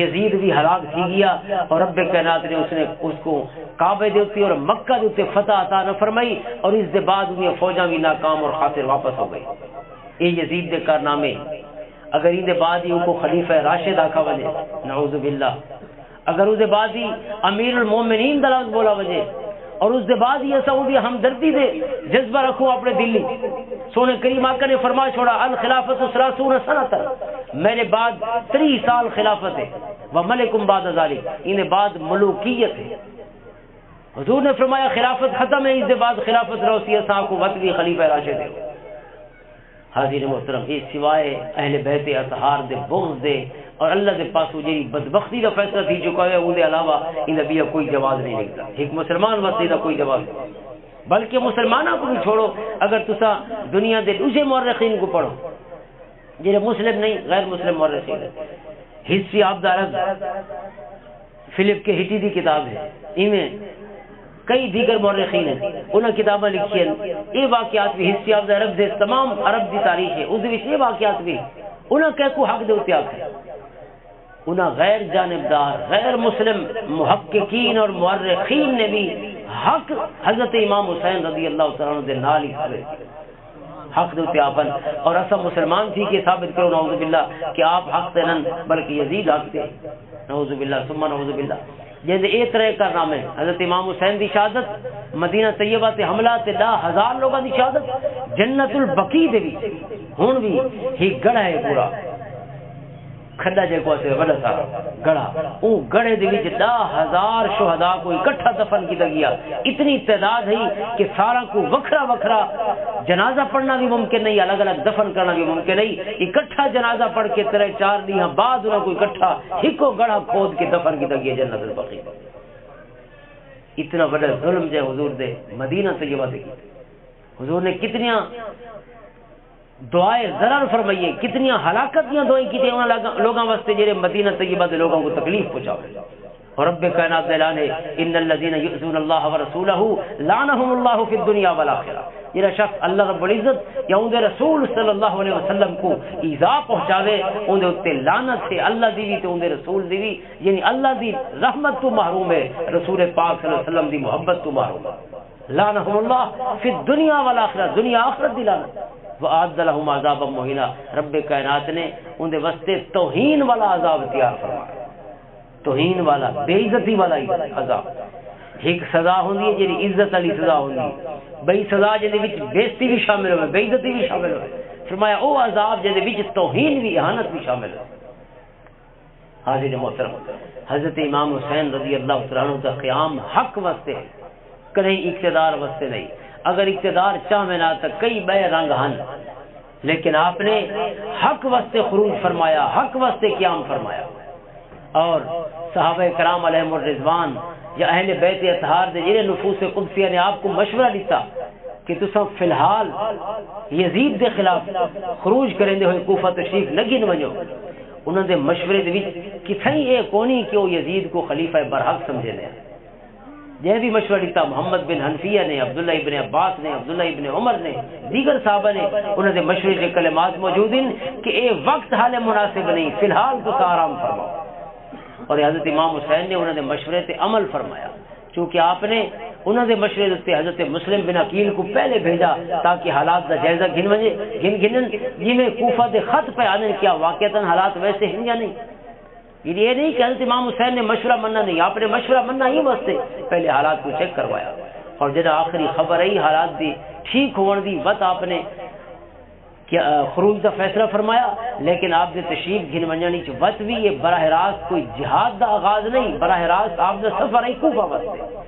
یزید بھی ہلاک تھی گیا اور رب کائنات نے اس نے اس کو کعبے دے اُتے اور مکہ دے اُتے فتح عطا نہ فرمائی اور اس دے بعد انہاں فوجاں بھی ناکام اور خاسر واپس ہو گئی۔ یہ یزید دے کارنامے۔ اگر ان دے بعد ہی ان کو خلیفہ راشد آکھا وجے، نعوذ باللہ، اگر اس دے بعد ہی امیر المومنین دا لفظ بولا وجے اور اس دے بعد ہی اساں اودی ہمدردی دے جذبہ رکھو اپنے دل وچ، سونے کریم آقا نے فرما چھوڑا، "الخلافۃ ثلاثون سنۃ"، میرے بعد تریہہ سال خلافت ہے، "وملک بعد ذالک"، ان دے بعد ملوکیت ہے۔ حضور نے فرمایا، "خلافت ختم ہے، اس دے بعد خلافت رہو سی، اساں کو وت بھی خلیفہ راشد ہے۔" حاضرین محترم، یہ سوائے اہل بیت اطہار دے بغض دے اور اللہ دے پاسوں جڑی بدبختی دا فیصلہ تھی چکا ہے، اون دے علاوہ ان دا بیا کوئی جواز نہیں لگتا۔ ایک مسلمان واسطے دا کوئی جواز نہیں۔ بلکہ مسلماناں کو بھی چھوڑو، اگر تسا دنیا دے دوسرے مورخین کو پڑھو، جڑے مسلم نہیں، غیر مسلم مورخین ہیں، ہسٹری آف دا عرب، فلپ کے ہٹی دی کتاب ہے، ایویں کئی دیگر مورخین ہیں، انہاں کتاباں لکھیاں۔ یہ واقعات بھی، ہسٹری آف دا عرب دے تمام عرب دی تاریخ ہے، اس دے وچ یہ واقعات بھی، انہاں کہہ کو حق دے اُتے آکھیا۔ انہاں غیر جانبدار، غیر مسلم محققین اور مورخین نے بھی حق حضرت امام حسین رضی اللہ تعالیٰ عنہ دے نال ہی کھڑے۔ حق دے اُتے آپ ہن۔ اور اساں مسلمان تھی کے ثابت کرو، نعوذ باللہ، کہ آپ حق تے نن، بلکہ یزید حق تے۔ نعوذ باللہ، ثم نعوذ باللہ۔ جیندے اے طرح کارنامے، حضرت امام حسین دی شہادت، مدینہ طیبہ تے حملہ تے دہ ہزار لوگاں دی شہادت، جنت البقیع دے وچ ہن وی ہی گڑھا ہے پورا۔ کھڈا جے کو اسے وڈا سارا گڑھا۔ او گڑھے دے وچ دہ ہزار شہداء کو اکٹھا دفن کیتا گیا۔ اتنی تعداد ہے کہ سارا کو وکھرا وکھرا جنازہ پڑھنا بھی ممکن نہیں، الگ الگ دفن کرنا بھی ممکن نہیں۔ اکٹھا جنازہ پڑھ کے ترے چار ڈیہاں بعد انہاں کو اکٹھا ہکو گڑھا کھود کے دفن کیتا گیا جنت البقیع۔ اتنا بڑا ظلم جے حضور دے مدینہ طیبہ دے کیتے۔ حضور نے کتنیاں دعائیں ضرر فرمائیے، کتنیاں ہلاکت دیاں دعائیں کیتیاں انہاں لوگاں، لوگاں واسطے جڑے مدینہ طیبہ دے لوگاں کو تکلیف پہنچاوے۔ اور رب کائنات دا اعلان ہے، "ان الذين يؤذون الله ورسوله لعنهم الله في الدنيا والآخرة۔" جڑا شخص اللہ رب العزت یا اون دے رسول صلی اللہ علیہ وسلم کو ایذا پہنچاوے، اون دے اُتے لعنت ہے اللہ دی وی تے اون دے رسول دی وی، یعنی اللہ دی رحمت تو محروم ہے، رسول پاک صلی اللہ علیہ وسلم دی محبت تو محروم ہے۔ لعنهم الله في الدنيا والآخرة، دنیا آخرت دی لعنت۔ وأعد لهم عذابا مهينا، رب کائنات نے ان دے واسطے توہین والا عذاب تیار فرمایا۔ توہین والا، بے عزتی والا ہی عذاب۔ ایک سزا ہوندی ہے جڑی عزت والی سزا ہوندی ہے، بئی سزا جس دے وچ بے عزتی بھی شامل ہوئے، بے عزتی بھی شامل ہوئے۔ فرمایا، او عذاب جس دے وچ توہین بھی، اہانت بھی شامل ہوئے۔ حاضر محترم، حضرت امام حسین رضی اللہ تعالیٰ عنہ دا قیام حق واسطے ہے، کدی اقتدار واسطے نہیں۔ اگر اقتدار چاہوے نا تو کئی بے رنگ ہن، لیکن آپ نے حق واسطے خروج فرمایا، حق واسطے قیام فرمایا۔ اور صحابہ کرام علیہ الرضوان یا اہل بیت اطہار دے جڑے نفوس قدسیہ نے آپ کو مشورہ دیتا کہ تساں فی الحال یزید دے خلاف خروج کریندے ہوئے کوفہ تشریف نہ گھن ونجو۔ انہاں دے مشورے دے وچ کتھائیں اے کونی کہ او یزید کو خلیفہ برحق سمجھے نے۔ جے بھی مشورہ دیتا محمد بن حنفیہ نے، عبداللہ ابن عباس نے، عبداللہ ابن عمر نے، دیگر صحابہ نے، انہاں دے مشورے دے کلمات موجود ہیں کہ اے وقت حال مناسب نہیں، فی الحال تساں آرام فرماؤ۔ اور حضرت امام حسین نے انہاں دے مشورے تے عمل فرمایا، کیونکہ آپ نے انہاں دے مشورے تے حضرت مسلم بن عقیل کو پہلے بھیجا تاکہ حالات دا جائزہ گھن ونجے، گھن گھنن، جویں کوفہ دے خط پہ آندے کیا واقعتاً حالات ویسے ہیں یا نہیں۔ یعنی یہ نہیں کہ حضرت امام حسین نے مشورہ مننا نہیں، آپ نے مشورہ مننا ہی واسطے پہلے حالات کو چیک کروایا۔ اور جڑا آخری خبر آئی حالات دی ٹھیک ہون دی، وت آپ نے کیا، آ، خروج دا فیصلہ فرمایا، لیکن آپ دے تشریف گھن ونجن وچ وت بھی یہ براہ راست کوئی جہاد دا آغاز نہیں، براہ راست آپ دا سفر ہے کوفہ واسطے۔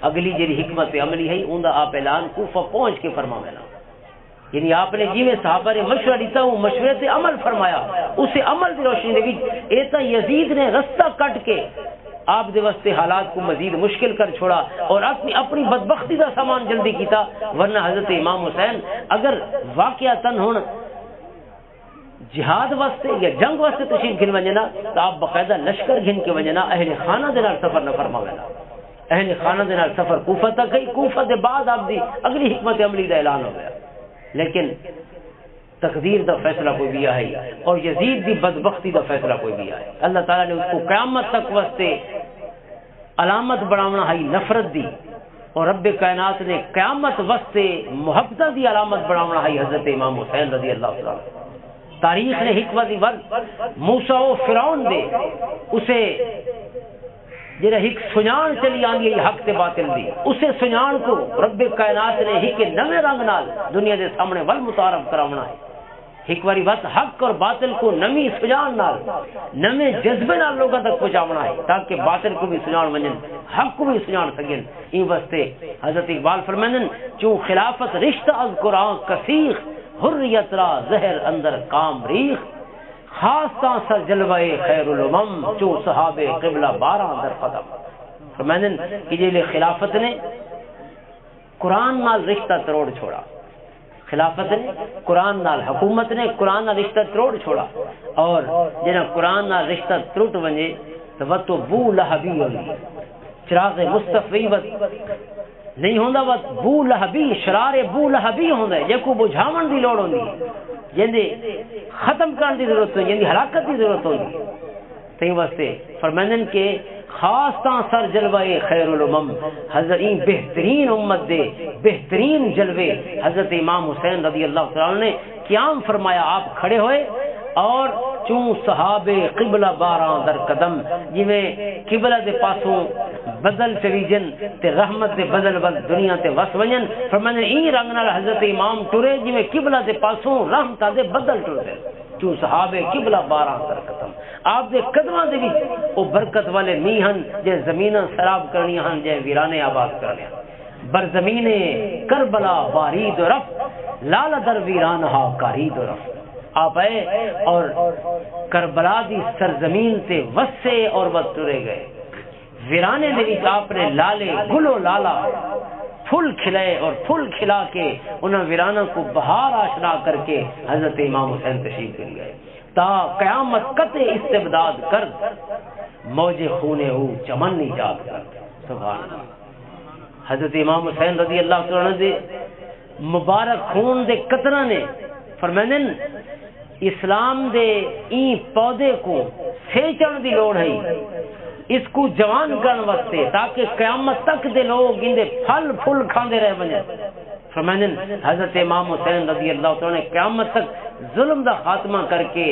اگلی جڑی حکمت عملی ہے، اون دا آپ اعلان کوفہ پہنچ کے فرماوے نا۔ یعنی آپ نے جویں صحابہ نے مشورہ دیتا، وہ مشورے تے عمل فرمایا، اسے عمل دی روشنی دے وچ اے تاں یزید نے رستہ کٹ کے آپ دے واسطے حالات کو مزید مشکل کر چھوڑا اور اپنی، اپنی بدبختی دا سامان جلدی کیتا، ورنہ حضرت امام حسین اگر واقعتاً ہن جہاد واسطے یا جنگ واسطے تشریف گھن ونجنا، تو آپ باقاعدہ لشکر گھن کے ونجنا، اہل خانہ دے نال سفر نہ فرماوے نا۔ اہل خانہ دے نال سفر کوفہ تک گئی، کوفہ دے بعد آپ دی اگلی حکمت عملی دا اعلان ہو گیا۔ لیکن تقدیر دا فیصلہ کوئی بھی آئی اور یزید دی بدبختی دا فیصلہ کوئی بھی آئی۔ اللہ تعالیٰ نے اس کو قیامت تک واسطے علامت بناونا ہئی نفرت دی، اور رب کائنات نے قیامت واسطے محبت دی علامت بناونا ہئی حضرت امام حسین رضی اللہ تعالیٰ عنہ۔ تاریخ نے ایک واری ور موسیٰ و فرعون دے اسے جڑا ایک سنان چلی آندی ہے حق تے باطل دی، اسے سنان کو رب کائنات نے ایک نویں رنگ نال دنیا دے سامنے ول متعارف کراونا ہے۔ ایک واری بس حق اور باطل کو نویں سجان نال، نویں جذبے نال لوگاں تک پہنچاونا ہے، تاکہ باطل کو بھی سجان ونجن، حق کو بھی سجان سکن۔ این واسطے حضرت اقبال فرمائندن، "چون خلافت رشتہ از قرآن کسیخ، حریت را زہر اندر کام ریخ۔ خاص تاں سر جلوہ خیر الامم، چون صحاب قبلہ باراں در قدم۔" فرمائندن کہ جیلے خلافت نے قرآن نال رشتہ تروڑ چھوڑا۔ خلافت نے قرآن نال، حکومت نے قرآن نال رشتہ تروڑ چھوڑا۔ اور جنہاں قرآن نال رشتہ ترٹ ونجے تو وہ تو بو لہبی ہوئی۔ چراغ مصطفی وت نہیں ہوندا، وت بو لہبی، شرار بو لہبی ہوندا ہے، جے کو بجھاون دی لوڑ ہوندی ہے، جندے ختم کرن دی ضرورت ہوندی، جندی ہلاکت دی ضرورت ہوندی۔ تیں واسطے فرمائندن کہ خاص تاں سر جلوہ خیر الامم، حضرت بہترین امت دے بہترین جلوے حضرت امام حسین رضی اللہ تعالیٰ عنہ نے قیام فرمایا، آپ کھڑے ہوئے اور چوں صحاب قبلہ باراں در قدم، جویں قبلہ دے پاسوں بدل چویجن تے رحمت دے بدل ول دنیا تے وس ونجن۔ فرمائندن ایں رنگ نال حضرت امام ٹرے جویں قبلہ دے پاسوں رحمتاں دے بدل ٹردے۔ چوں صحاب قبلہ باراں در قدم۔ آپ دے قدماں دے وچ او برکت والے نی ہن، جے زمیناں سیراب کرنیاں ہن، جے ویرانے آباد کرنے ہن۔ بر زمین کربلا بارید و رفت، لال در ویرانہا کارید و رفت۔ آپ آئے اور کربلا دی سرزمین تے وسے اور بس ٹرے گئے۔ ویرانے دے وچ آپ نے لالے گلو لالا پھول کھلائے اور پھول کھلا کے انہاں ویراناں کو بہار آشنا کر کے حضرت امام حسین تشریف لے گئے۔ تا قیامت قطع استبداد کر، موج خون او چمن ایجاد کر۔ سبحان اللہ۔ حضرت امام حسین رضی اللہ تعالیٰ عنہ دے مبارک خون دے قطرہ نے فرمائندے نے، اسلام دے این پودے کو سینچن دی لوڑ ہے، اس کو جوان کرن واسطے، تاکہ قیامت تک دے لوگ ان دے پھل پھل کھاندے رہ ونجن۔ فرمائندے نے، حضرت امام حسین رضی اللہ تعالیٰ نے قیامت تک ظلم دا خاتمہ کر کے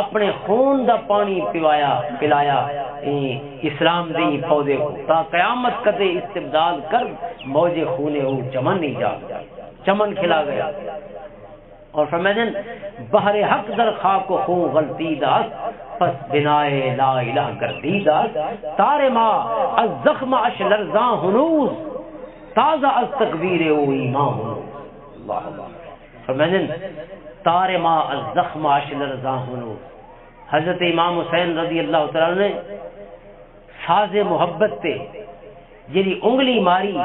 اپنے خون دا پانی پیوایا، پلایا، ایں اسلام دے پودے کو، تا قیامت کدے استبدال کر، موج خون او چمن ایجاد کر۔ چمن کھلا گیا۔ اور فرمائندے نے، بحر حق در خاک و خون غلطی داست، پس بنائے لا الہ گردی داست، تار ما از زخم اش لرزاں ہنوز، تازہ از تکبیر او ایمان ہنوز۔ اللہ اکبر۔ فرمائندے نے، تار ما از زخم اش لرزاں ہنوز۔ حضرت امام حسین رضی اللہ تعالیٰ نے ساز محبت تے جڑی انگلی ماری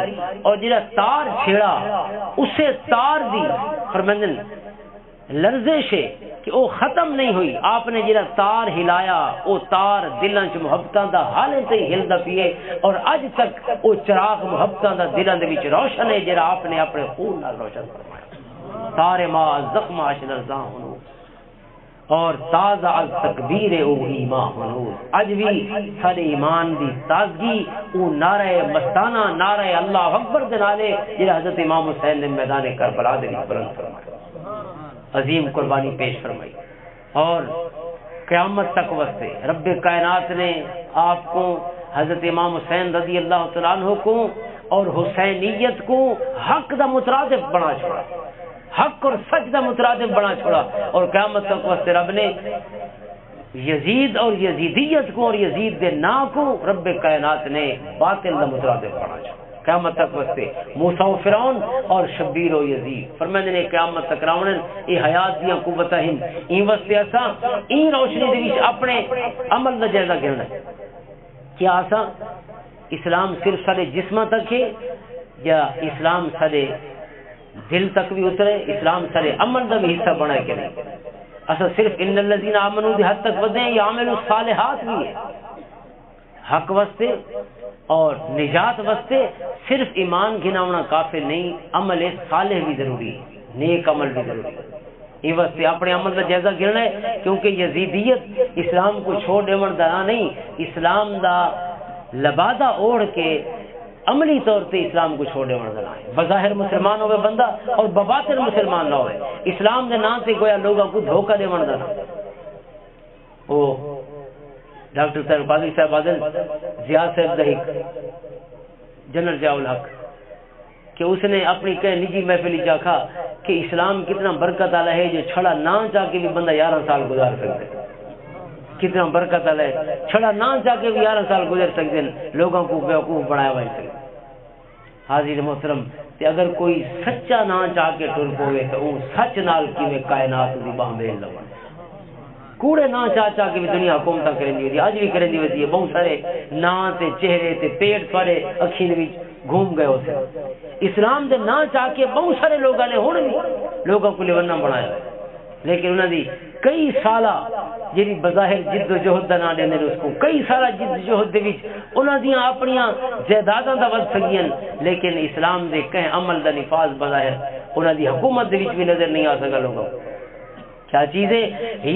اور جڑا تار چھیڑا، اسے تار دی فرمندن لرزش ہے کہ وہ ختم نہیں ہوئی۔ آپ نے جڑا تار ہلایا، وہ تار دلاں چ محبتاں دا حال تئی ہلدا پیے، اور اج تک وہ چراغ محبتاں دا دلاں دے وچ روشن ہے، جڑا آپ نے اپنے خون نال روشن فرمایا۔ تار ما زخم اش لرزاں ہنوز، اور تازہ از تکبیر او ایمان ہنوز۔ اج بھی سارے ایمان دی تازگی او نعرہ مستانہ، نعرہ اللہ اکبر دے نالے، جڑا حضرت امام حسین نے میدان کربلا دے وچ بلند فرمایا، عظیم قربانی پیش فرمائی۔ اور قیامت تک واسطے رب کائنات نے آپ کو، حضرت امام حسین رضی اللہ تعالیٰ عنہ کو اور حسینیت کو حق دا مترادف بنا چھوڑا، حق اور سچ دا مترادف بنا چھوڑا۔ اور قیامت تک واسطے رب نے یزید اور یزیدیت کو اور یزید دے نام کو رب کائنات نے باطل دا مترادف بنا چھوڑا۔ قیامت تک واسطے موسیٰ و فرعون اور شبیر و یزید فرمائندے نے قیامت تک راونے، یہ حیات دیاں قوتاں ہن۔ این واسطے اساں این روشنی دے وچ اپنے عمل دا جائزہ گھننا ہے۔ کیا اساں اسلام صرف سارے جسماں تک ہے، یا اسلام سارے دل تک بھی اترے، اسلام سارے عمل دا بھی حصہ بنا ہے کہ نہیں؟ اساں صرف ان الذین آمنوا دی حد تک ودے ہیں یا عملوا الصالحات بھی ہے؟ حق واسطے اور نجات واسطے صرف ایمان گھناونا کافی نہیں، عمل صالح بھی ضروری ہے، نیک عمل بھی ضروری ہے۔ یہ واسطے اپنے عمل دا جائزہ گھننا ہے، کیونکہ یزیدیت اسلام کو چھوڑ دیون دا نام نہیں، اسلام دا لبادہ اوڑھ کے عملی طور تے اسلام کو چھوڑ دیون دا نام ہے۔ بظاہر مسلمان ہوئے بندہ اور بباطن مسلمان نہ ہوئے، اسلام دے نام تے گویا لوگوں کو دھوکہ دیون دا نام۔ وہ ڈاکٹر صاحب قاضی صاحب بادل، ضیاء صاحب دا ایک، جنرل ضیاء الحق، کہ اس نے اپنی کہیں نجی محفل وچ آکھا کہ اسلام کتنا برکت والا ہے جو چھڑا نہ چاہ کے بھی بندہ یارہ سال گزار سکتا ہے۔ کتنا برکت والا ہے، چھڑا نہ چاہ کے بھی یارہ سال گزر سکتے ہیں، لوگوں کو بیوقوف بنایا ہوا ہے۔ حاضر محترم، تے اگر کوئی سچا نہ چاہ کے ٹر پوے تو وہ سچ نال کیویں کائنات دی باہ میل لوڑ؟ کوڑے نہ چاہ چاہ کے بھی دنیا حکومتاں کرن دی ہوتی، اج بھی کرن دی ہوتی ہے۔ بہت سارے نہ تے چہرے تے پیٹ سارے اکھیں دے وچ گھوم گئے ہوتے۔ اسلام دے نہ چاہ کے بہت سارے لوگاں نے ہن بھی لوگاں کو لیونا بنایا، لیکن انہاں دی کئی سالہ جڑی بظاہر جد و جہد دا نام لیندے نے اس کو، کئی سالہ جد و جہد دے وچ انہاں دیاں اپنیاں جائیداداں دا ود سگیاں، لیکن اسلام دے کہیں عمل دا نفاذ بظاہر انہاں دی حکومت دے وچ بھی نظر نہیں آ سکا لوگوں۔ کیا چیز ہے؟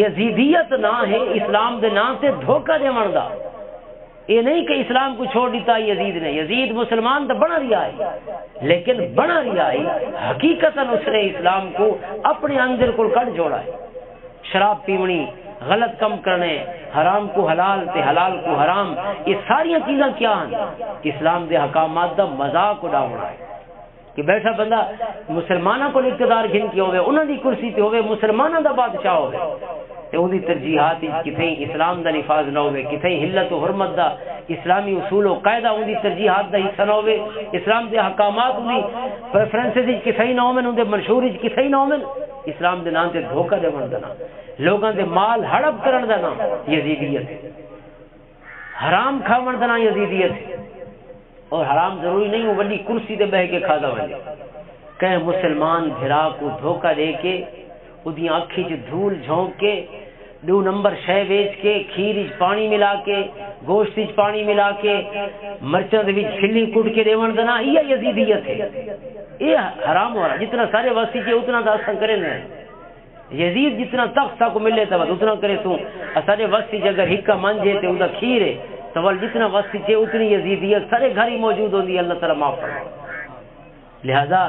یزیدیت نہ ہے اسلام دے نام تے دھوکہ دیون دا۔ یہ نہیں کہ اسلام کو چھوڑ دیتا یزید نے، یزید مسلمان تو بنا رہا ہے، لیکن بنا رہا ہے، حقیقتاً اس نے اسلام کو اپنے اندر کو کڈ جوڑا ہے۔ شراب پیونی، غلط کم کرنے، حرام کو حلال تے حلال کو حرام، یہ ساری چیزاں کیا ہیں؟ اسلام دے حکامات دا مذاق اڑاونا ہے۔ کہ بیٹھا بندہ مسلماناں کول اقتدار گھن کے ہوے، انہاں دی کرسی تے ہوے، مسلماناں دا بادشاہ ہوے، تے اوندی ترجیحات وچ کتھے اسلام دا نفاذ نہ ہوے، کتھے حلت و حرمت دا، اسلامی اصول و قاعدہ اوندی ترجیحات دا حصہ نہ ہوے، اسلام دے احکامات اوندی پریفرنسز وچ کتھے ہی نہ ہوون، اوندے منشور وچ کتھے ہی نہ ہوون، اسلام دے نام تے دھوکہ دیون دا نام، لوگاں دے مال ہڑپ کرن دا نام یزیدیت ہے۔ حرام کھاون دا نام یزیدیت ہے۔ اور حرام ضروری نہیں وہ وڈی کرسی تے بہ کے کھادا ونجے۔ کہیں مسلمان بھرا کو دھوکا دے کے، اودیاں اکھیں چ دھول جھونک کے، دو نمبر شے ویچ کے، کھیر وچ پانی ملا کے، گوشت وچ پانی ملا کے، مرچاں دے وچ پھلی کٹ کے دیون دا نام یہ یزیدیت ہے۔ یہ حرام ہو رہا، جتنا سارے واسطے جے اتنا دا اساں کرے نے۔ یزید جتنا تخت ساکو ملے تو اتنا کرے سوں۔ اساڈے وس وچ اگر ہکا منجے تے اوندا کھیر ہے، تو ول جتنا وس وچ ہے اتنی یزیدیت سارے گھر ہی موجود ہوندی ہے، اللہ تعالیٰ معاف فرمائے۔ لہذا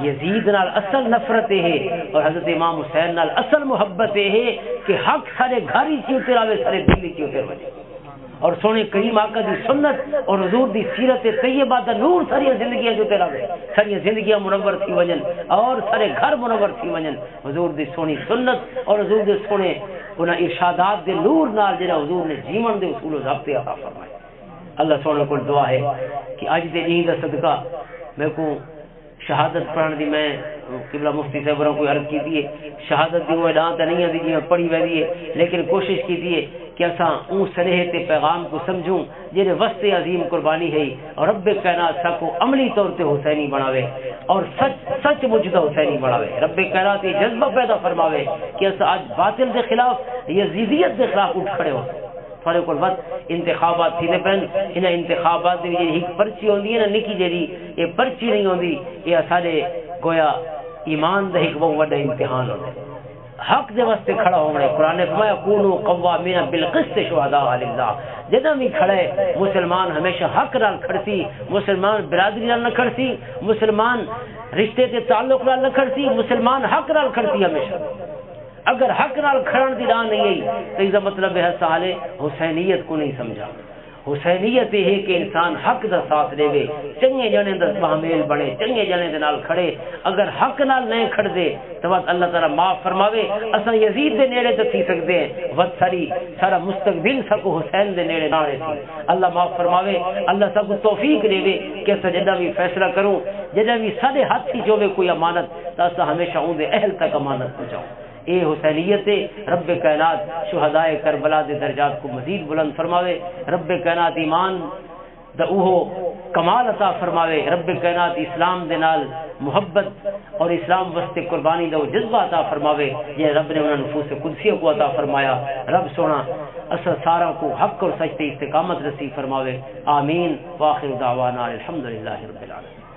یزید نال اصل نفرت یہ ہے، اور حضرت امام حسین نال اصل محبت یہ ہے کہ حق سارے گھر ہی چیتے رہے، سارے دل ہی چیتے رہے۔ اور سونے کریم آقا دی سنت اور حضور دی سیرت طیبہ دا نور ساریاں زندگیاں جو تیرا وے، ساریاں زندگیاں منور تھی ونجن اور سارے گھر منور تھی ونجن۔ حضور دی سونی سنت اور حضور دے سونے انہاں ارشادات دے نور نال جڑا حضور نے جیون دے اصول و ضابطے عطا فرمائے۔ اللہ سونے کول دعا ہے کہ اج دے ڈینھ دا صدقہ میرے کو شہادت پڑھن دی، میں قبلہ مفتی صاحب ہوراں کوئی عرض کیتی ہے، شہادت دی وہ اعلان تے نہیں آندی جی میں پڑھی ویندی ہے، لیکن کوشش کیتی ہے کہ اساں اون سنیہے تے پیغام کو سمجھوں جڑے واسطے عظیم قربانی ہے۔ اور رب کائنات ساکو عملی طور تے حسینی بناوے اور سچ، سچ مجھ دا حسینی بناوے۔ رب کائنات یہ جذبہ پیدا فرماوے کہ اساں اج باطل دے خلاف، یزیدیت دے خلاف اٹھ کھڑے ہو۔ تھوڑے کول وقت انتخابات تھی دے پین، انہاں انتخابات دے وچ جڑی ایک پرچی ہوندی ہے نا، نکی جڑی، یہ پرچی نہیں ہوندی، یہ سارے گویا ایمان دا ایک بہت بڑا امتحان ہوندے۔ حق دے واسطے کھڑا ہونا ہے۔ قرآن نے فرمایا، "کونوا قوامین بالقسط شہداء للہ۔" جداں بھی کھڑے مسلمان ہمیشہ حق نال کھڑسی، مسلمان برادری نال نہ کھڑسی، مسلمان رشتے تے تعلق نال نہ کھڑسی، مسلمان حق نال کھڑسی ہمیشہ۔ اگر حق نال کھڑن دی راہ نہیں آئی، تو اس دا مطلب ہے سالے حسینیت کو نہیں سمجھا۔ حسینیت یہ ہے کہ انسان حق دا ساتھ دے، چنگے جنے دا محمیل بنے، چنگے جنے دے نال کھڑے۔ اگر حق نال نہیں کھڑ دے تو بس اللہ تعالیٰ معاف فرماوے۔ اساں یزید دے نیڑے تے تھی سکدے ہیں، وت ساری، سارا مستقبل ساکو حسین دے نیڑے نہ رہے سی۔ اللہ معاف فرماوے، اللہ ساکو توفیق دے کہ اساں جدا بھی فیصلہ کروں، جدا بھی سارے ہاتھ ہی جو کوئی امانت، تو اساں ہمیشہ اون دے اہل تک امانت پہنچاؤں۔ اے حسینیت ہے۔ رب کائنات شہدائے کربلا دے درجات کو مزید بلند فرماوے۔ رب کائنات ایمان دا اوہو کمال عطا فرماوے۔ رب کائنات اسلام دے نال محبت اور اسلام واسطے قربانی دا وہ جذبہ عطا فرماوے، جے رب نے انہاں نفوس قدسیوں کو عطا فرمایا۔ رب سونا اساں سارا کو حق اور سچ تے استقامت نصیب فرماوے۔ آمین۔ وآخر دعوانا الحمدللہ رب العالمین۔